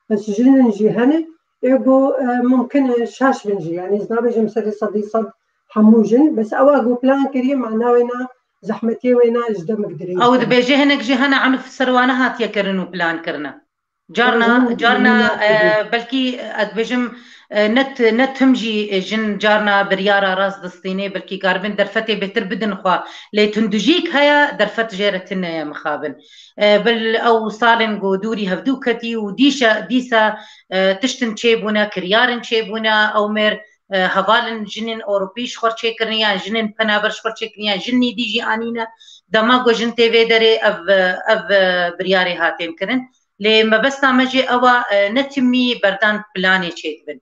Bes jinin jî hene, ê ku, e, mumkin e şaş bin jî. Yanî ez nabêjim serê sedî sed hemû jin. Bes ewa ku plan kiriye, mana wê na zehmetiyê wê na ji demik dirêj. Ew dibêje hinek jî hene enû ser wan hatiye kirin û plan kirine. Carna, carna, e, belkî, e, ez dibêjim, e, ne t-, ne tim jî, e, jin carna biryara rast distînê, belkî karibin derfetê bêtir bidin xwe. Lê tundujîk heye, derfet jê re tune ye mixabin. E, bil ew salên ku dûrî hevdû ketî û dîşa, dîsa, e, tiştin çêbûne, kiryarin çêbûne, ew mêr, e, hevalin jinên Ewropî ji xwe çêkirin, yan jinên penaber ji xwe çêkirin, yan jinî dî jî anîne. Dema ku jin tê vê derê ev, ev, e, biryarê hatên kirin. Lê mebesta me jî ew a, e, ne timî berdan planê çêdibin.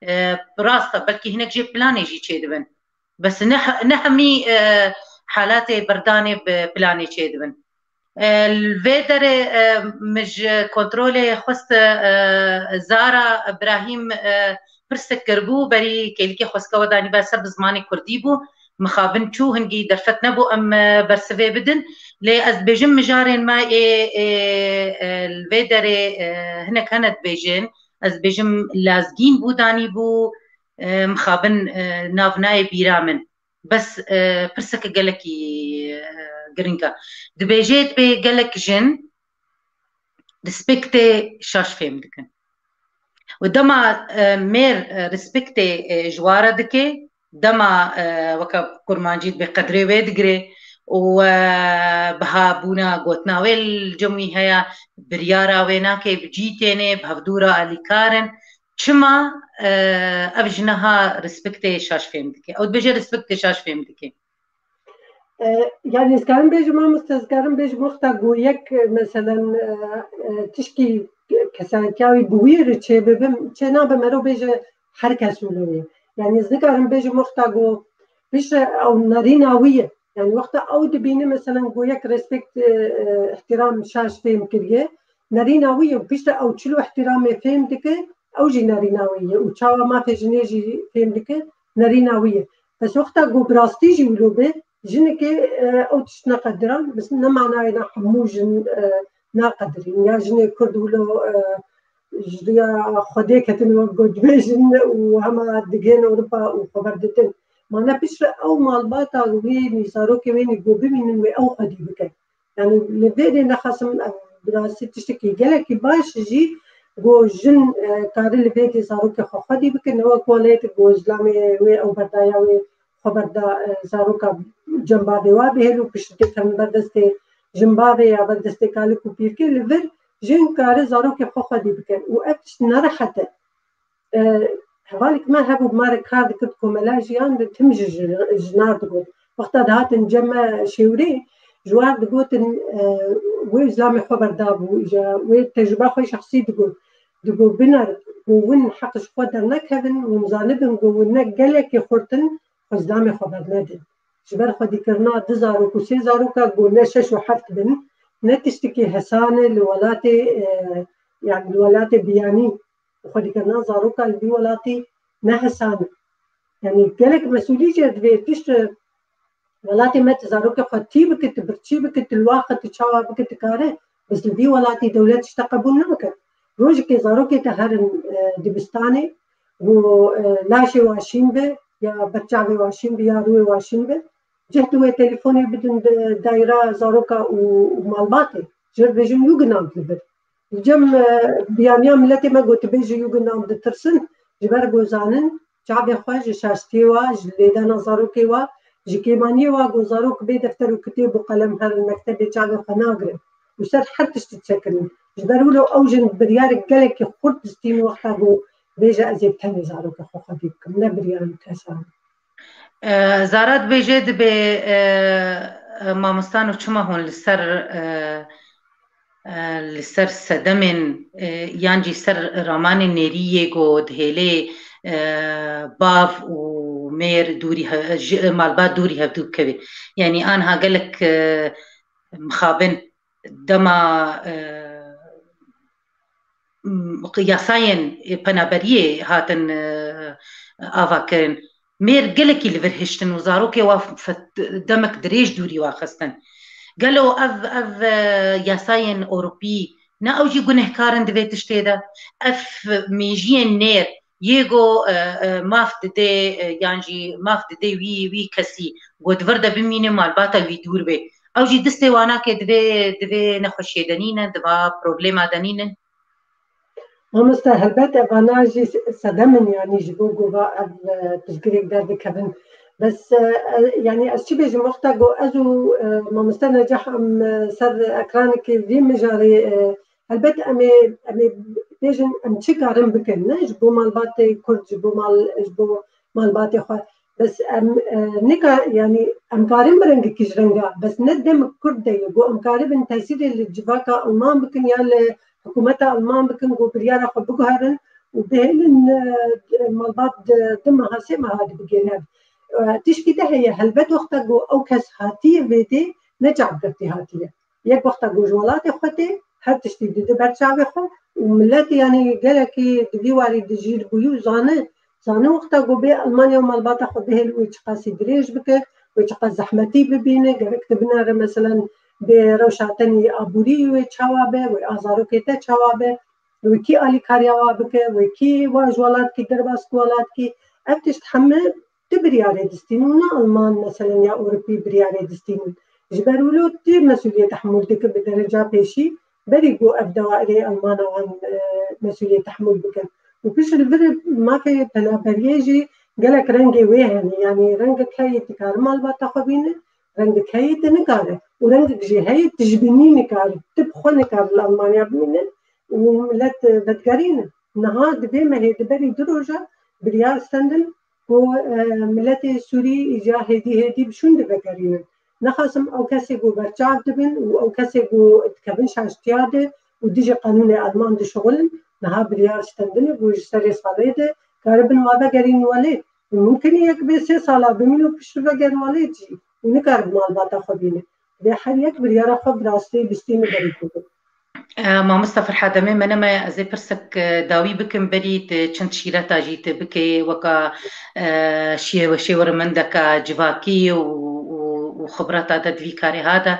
E, rast e, belkî hinek jê planê jî çêdibin. Bes ne he-, ne hemî, e, halatê berdanê bi planê çêdibin. E, li vê derê, e, min ji kontrolê xwest, e, Zara Ibrahîm, e, pirsek kiribû, berî kêlikê xwestka we danî be ser bi zimanê kurdî bû. Mixabin çû, hingî derfet nebû em, e, bersivê bidin. Lê ez dibêjim mijarên me ê, ê, e, li vê derê, e, hinek hene dibêjin. Ez dibêjim lazgîn bû, danî bû, e, mixabin, e, nav nayê bîra min. Bes, e, pirseke gelekî, e, giring e. Dibêje dibê gelek jin respektê şaş fêm dikin. Û dema, e, mêr, e, respektê, e, ji wa re dike, dema, e, weke kurmancî dibê qedrê wê digire û, e, bihabûna gotina wê li cem wî heye, biryara wê nake, bi cî têne, bi hevdû re alîkar in. Çima, e, ev ji niha respektê şaş fêm dike? Ew dibêje respektê şaş fêm dike. E, yanî ez karim bêjim, mamoste, ez karim bêjim, wexta ku yek, e, meselen, e, e, tişkî kesayetiya wî bi wî re çêbibe, çênabe mero bêje her kes wilo ye. Yanî ez nikarim bêjim, wexta ku piştre ew nerîna wî ye. Yanî wexta ew dibîne, meselen, ku yek respekt, e, e, îhtîram şaş fêm kiriye, nerîna wî ye. Piştre ew çilo îhtîramê fêm dike, ew jî nerîna wî ye. Û çawa mafê jinê jî fêm dike, nerîna wî ye. Bes wexta ku bi rastî jî wilo be, Jinekê e, ew tişt neqediran, bi ne manayê ne hemû jin e, naqedirîn. Ya jinê Kurd wilo e, ji riya Xwedê ketin wek got dibêjin û hema digihên Ewropa û xeber didin. Ma ne piştre ew malbata wê nî zarokê wê nî ku bimînin wê ew xwedî bikin. Yani li vê dê nexasim ev bi rastî tiştekî gelekî baş jî ku jin e, kare li vê dê zarokê xwe xwedî bikin. Ne wek welêt ku zilamê wê ew berdaya wê xwe berda e, zaroka cembavê wa bihêl û piştî tê kevin ber destê jinbavê ya ber destê kalik û pîrkê li vir jin kare zarokê xwe xwedî bikin û ev tişt nerehet e. E, hevalek me hebû bi me re kar dikir komela jiyan de tim ji ji- jinar digot. Wexta dihatin cem me şêwrê ji war digotin e, wê zilamê xwe berdabû îja wê tecrûba xwe şexsî digot. Digot biner ku win heq ji xwe dernekevin û zanibin ku win ne gelekî xurt in xwe zilamê xwe bernedin. Ji ber xwedîkirina du zarok û sê zaroka ku ne şeş û heft bin ne tiştekî hesan e li welatê e, yani li welatê biyanî û xwedîkirina zaroka li vî welatî ne hesan e. Yani gelek mesûlî jê divê pişt welatê me tu zarokê xwe tî bike, tu birçî bike, tu li wa xwe tu çawa bike tu kare, bes li vî welatî dewlet tişte qebûl nake. Rojekê zarokê te herin e, dibistanê û e, laşê wa şîn be ya berçavê wa şîn be ya rûyê wa şîn be, cih di wê telefonê bidin di dayra zaroka û, û malbatê. Ji vir bêjin Jugendamt li vir. Li cem e, biyaniya miletê me gotibêjî Jugendamt ditirsin, ji ber ku zanin çavê xwe ji şaştiyê wa, ji lêdana zarokê wa, ji kêmaniyê wa ku zarok bê defter û kitêb û qelem herin mektebê çavê xwe nagirin û ser her tiştî disekirin. Ji ber wilo ew jin biryarek gelekî xurt distîn wexta ku bêje ez ê bi tenê zarokê xwe xwedî bikim, ne biryarek hesan. E, Zara dibêje dibê e, e, mamosta no çima hûn li ser e, e, li ser sedemên e, yan jî ser ramanên nêrî yê ku dihêlê e, bav û mêr dûrî he- ji- malbat dûrî hevdû bikevê. Yanî anha gelek e, mixabin dema e, m- yasayên penaberiyê hatin e, avakirin. Mêr gelekî li vir hiştin û zarokê wa fet- demek dirêj dûrî wa xistin. Gelo ev, ev e, yasayên Ewropî ne ew jî gunehkar in di vê tiştê de? Ev mêjiyên nêr yê go e, e, maf didê e, yan jî maf didê wî, wî kesî go di vir de bimîne malbata wî dûr bê. Ew jî distê wan nake, divê, divê nexweşiyê de nîne, di va problema de nînin. Mamoste, helbet evana jî sedem in, yanî ji bo gova ev e, pirsgirêk derdikevin. Bes e, e, yanî ez çi bêjim, wexta ku ez û e, mamoste Necah em e, ser ekranekê vî mijarê e, helbet em ê, em ê bêjin em çi karin bikin, ne ji bo malbatê Kurd, ji bo mal, ji bo malbatê xwe. Bes em e, nika, yanî em karin bi rengekî ji renga, bes ne dem Kurd de ye, ku em karibin tesîrê li civaka Alman bikin ya li hikûmeta Alman bikin ku biryara xwe biguherin û bihêlin e, malbat di du meha sê meha dibigihên hev. E, tişkî de heye, helbet wexta ku ew kes hatiye vê dê ne çavgirtî hatiye. Yek wexta ku ji welatê xwe tê, her tiştî dide ber çavê xwe û milet yanî gelekî di vî warî dijîr bûyî û zane, zane wexta ku bê Almanya û malbata xwe bihêl wê çiqasî dirêj bike, wê çiqas zehmetî bibîne, gerek tu binere meselen bê rewşa tenî aborî wê çawa be, wê a zarokê te çawa be, wê kî alîkariya wa bike, wê kî wa ji welatkî derbas ku welatkî. Ev tişt heme tu biryarê distîn û ne Alman meselen ya Ewropî biryarê distînin. Ji ber wilo tu mesûliyê tehmûl dikin bi dereca pêşî, berî ku ev daireyê Almana wan e, mesûliyê tehmûl bikin. Û pişt li vir mafê penaberiyê jî gelek rengê wê hene. Yanî rengek heye tu kare malbata xwe bîne, rengek heye tu nikare. Û rengek jî heye tu ji bînî nikare. Tu bi xwe nikare li Almanya bimîne û milet e, vedigerîne. Niha di vê mehê di berî du roja biryar stendin ku e, miletê Sûrî îca hêdî hêdî bi şûn divegerînin. Nexasim ew kesê ku berçav dibin û ew kesê ku dikevin şaştiya de û dijî qanûnê Alman dişixulin, niha biryar stendine ku ji serê salê de karibin wa vegerîn welêt. Mumkin e yek bê sê sala bimîne û piştre veger welêt jî û nikare bi malbata xwe bîne. Divê her yek biryara xwe bi rastî bistîne berî ku. E, Mamosta Ferhad, demê me nemaye ez ê pirsek e, dawî bikim, berî tu çend şîreta jî tu bikê weka e, şêwe-, şêwermendeka civakî û, û, û xibreta te di vî karê hate.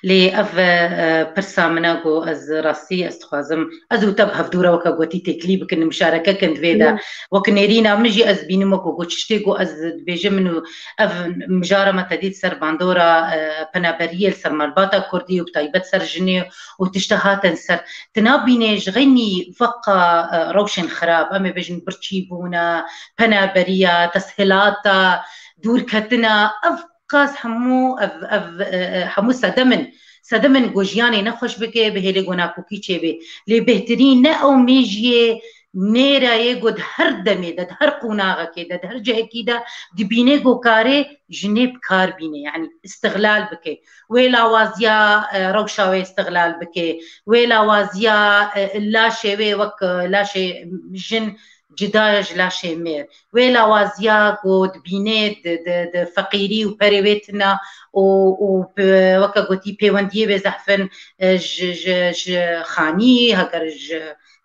Lê ev, e, pirsa min e ku ez rastî ez dixwazim, ez û te bi hevdû re weke gotî têkilî bikin, muşareke kin di vê de. Wek nêrîna min jî ez bînim wek ku tiştê ku ez dibêjim min û ev mijara me te dît ser bandora, e, penaberiyê li ser malbata kurdî û bi taybet ser jinê û tişta hatin ser. Tu nabînê ji xeynî veqa, e, rewşên xirab, em ê bêjin birçîbûna, penaberiya, teshîlata, dûrketina, ev qas hemû, ev, ev, e, e, hemû sedem in. Sedem in ku jiyanê nexweş bike, bi hêlê ku nakokî çêbê. Lê bêhtirîn ne ew mêjiyê nêra ye ku di her demê de, di her qonaxekê de, di her cihekî de dibîne ku karê jinê bi kar bîne, yanî îstixlal bike. Wê lawaziya, e, rewşa wê îstixlal bike. Wê lawaziya, e, laşê wê wek, e, laşê jin cuda ye ji laşê mêr. Wê lawaziya ku dibîne di, di, di feqîrî û perê wê tune û, û bi, weke gotî pêwendiyê wê zehf in, e, ji, ji, ji xanî, heger ji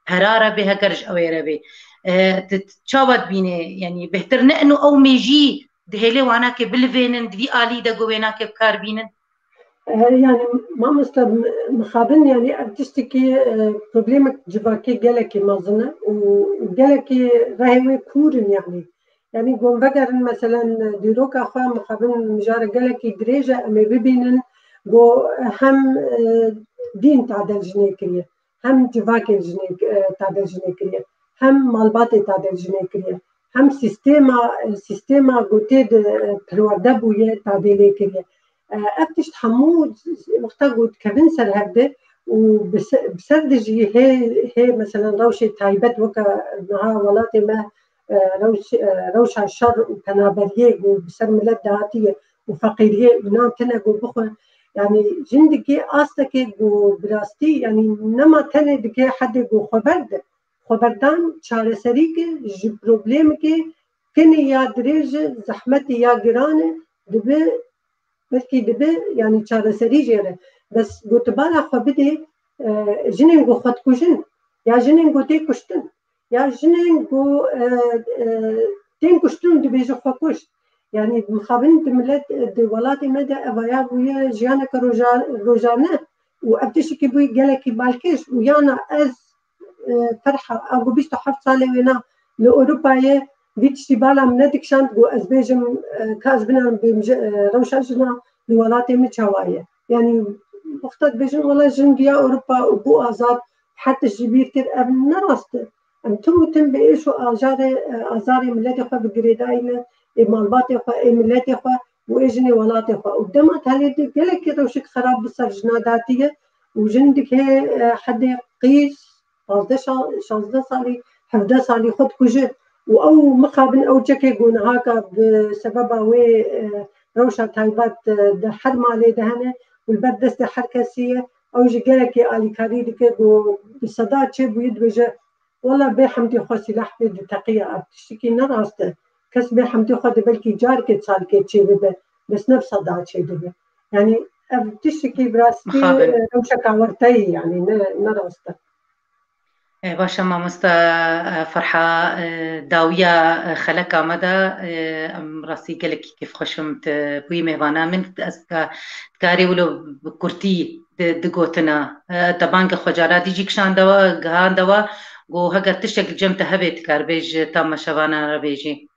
pera re bê, heger ji ewê re bê. E, tu, tu çawa dibîne? Yanî bêhtir ne ino ew mêjî di hêlê wanakê bilivênin, di vî alî de ku wênakê bi kar bînin? E, yani mamoste, m-, mixabin yani ev tiştekî, e, problemek civakê gelekî mezin e û, û gelekî rehê wê kûr in yani. Yani gom vegerin meselen dîroka xwe mixabin mijara gelekî dirêj e, em ê bibînin ku hem, e, dîn tadel jinê kiriye, hem civakê jinê, e, tadel jinê kiriye, hem malbatê tadel jinê kiriye, hem sîstema, e, sîstema ku tê de, e, perwerde bûye tadê lê kiriye. E, ev tişt hemû wexta ku dikevin ser hev de û bi se-, bi ser de jî hê, hê meselen rewşê taybet weke niha welatê me, e, rewş-, e, rewşa şer û penaberiyê ku bi ser milet de hatiye û feqîriyê û nan tine ku bixwe, yani jin dike astekê ku bi rastî yani nema tenê dike hedê ku xweber de, xweberdan çareserî ke ji problemekê kinê ya dirêj e, zehmetê ya giran e, dibe, belkî dibe, yani çareserî jê re. Bes gotibala xwe bidê, e, jinên ku xwe dikujin, ya jinên ku tê kuştin, ya jinên ku, e, e, tên kuştin dibêje xwe kuşt. Yani mixabin di milet, di welatê me de evaya bûye jiyaneke roja-, rojane û ev tiştekî bûye gelekî balkêş û yana ez, e, Ferha, a ku bîst û heft salê wêna li Ewropayê, vî tiştî bala min nedikişand ku ez bêjim, e, ka ez binerim bêm ji, e, rewşa jina li welatê min çawa ye. Yani wexta dibêjin wela jin giya Ewropa û bû azad, her tişt ji bîr kir, ev ne rast e. Em tim û tim bi êş û ajarê, e, azarê miletê xwe bi girêdayî ne, ê malbatê xwe, ê miletê xwe û ê jinê welatê xwe. Û dema talê de gelekî rewşek xerab bi ser jina datiye û jin dike, e, hedê qîz, pazdeh şa-, şazdeh salî, hevdeh salî xwe dikuje. Û ew mixabin ew çekê ku niha ka bi sebeba wê, e, rewşa taybet, e, di her malê de hene û li ber destê her kesî ye. Ew jî gelekî alîkarî dike ku bi seda çêbûyî dibêje, wela bê hemdê xwe sîlah pê diteqiya ev tiştekî ne rast e. Kes bê hemdê xwe de belkî carkê salkê çê bibe, bes ne bi seda çê dibe. Yani ev tiştekî bi rastî, Mixabin. e, rewşeka werteyî yani ne, ne rast e. E, baş e mamosta, e, Ferha, e, dawiya, e, xeleka me de, e, em rastî gelekî kêfxweş im tu bûyî mêvana min. Ez ka-, dikarî wilo bi kurtî di, di gotina, e, te banga xwe cara dî jî kişandewa, gihandewa, got heger tiştek li cem te hebe tu kar bêj tamaşevanan re bêjî.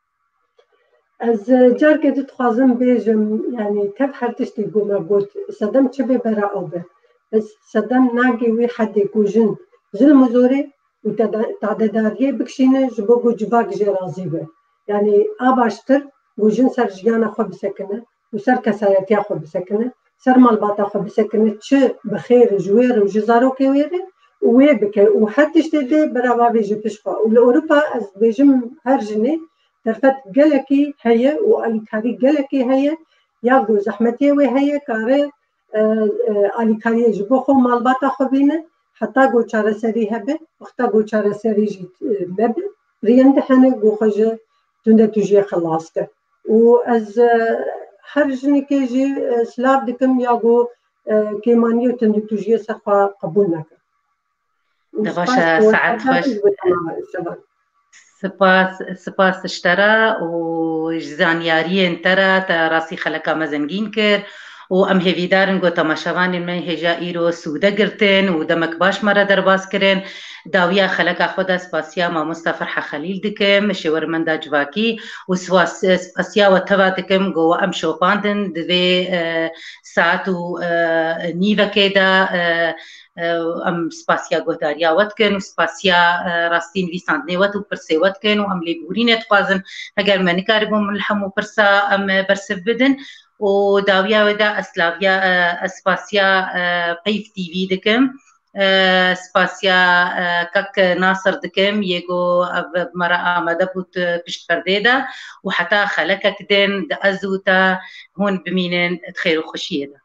Ez, e, carkê din dixwazim bêjim, yani tev her tiştê ku me got, sedem çi bê bera ew be. Ez sedem nagê wî hedê ku jin zilm û zorê û teda-, tadedariyê bikişîne ji bo ku civak jê razî be. Yani a baştir ku jin ser jiyana xwe bisekine û ser kesayetiya xwe bisekine, ser malbata xwe bisekine, çi bi xêr ji wê re û ji zarokê wê re û wê bike û her tiştê dê berava vê ji pişt xwe. Û li Ewropa ez dibêjim her jinê derfet gelekî heye û alîkarî gelekî heye, ya ku zehmetiyê wê heye, kare, e, e, alîkariyê ji bo xwe malbata xwe bîne, heta ku çareserî hebe, wexta ku çareserî jî, e, nebe, riyende hene ku xwe ji tundetûjiyê xilas ke. Û ez, e, her jinikê jî, e, silav dikim ya ku, e, kêmaniyê û tundetûjiyê ser xwe qebûl neke. Û De baş spas e, bo saet xweş. Spas, spas ji te re û ji zanyariyên te re, te rastî xeleka me zengîn kir û em hêvîdar in ku temaşevanên me hêja îro sûde girtin û demek baş me re derbas kirin. Dawiya xeleka xwe de spasiya mamosta Ferha Xelîl dikim, şêwermenda civakî, û spas-, spasiya we teva dikim ku we em şopandin di vê, e, saet û, e, nîvekê de, e, e, em spasiya guhdariya we dikin û spasiya, e, rastî nivîsandinê we û pirsê we dikin û em lêbûrînê dixwazin. Heger me nikaribû min li hemû pirsa em, e, bersiv bidin. û dawiya wê de ez laviya, e, ez spasiya, e, Peyv T V dikim. E, spasiya, e, kak Nasir dikim, yê ku ev bi me re amade bû, e, pişt perdê de û heta xelekek din di ez û te hûn bimînin di xêr û xweşiyê de.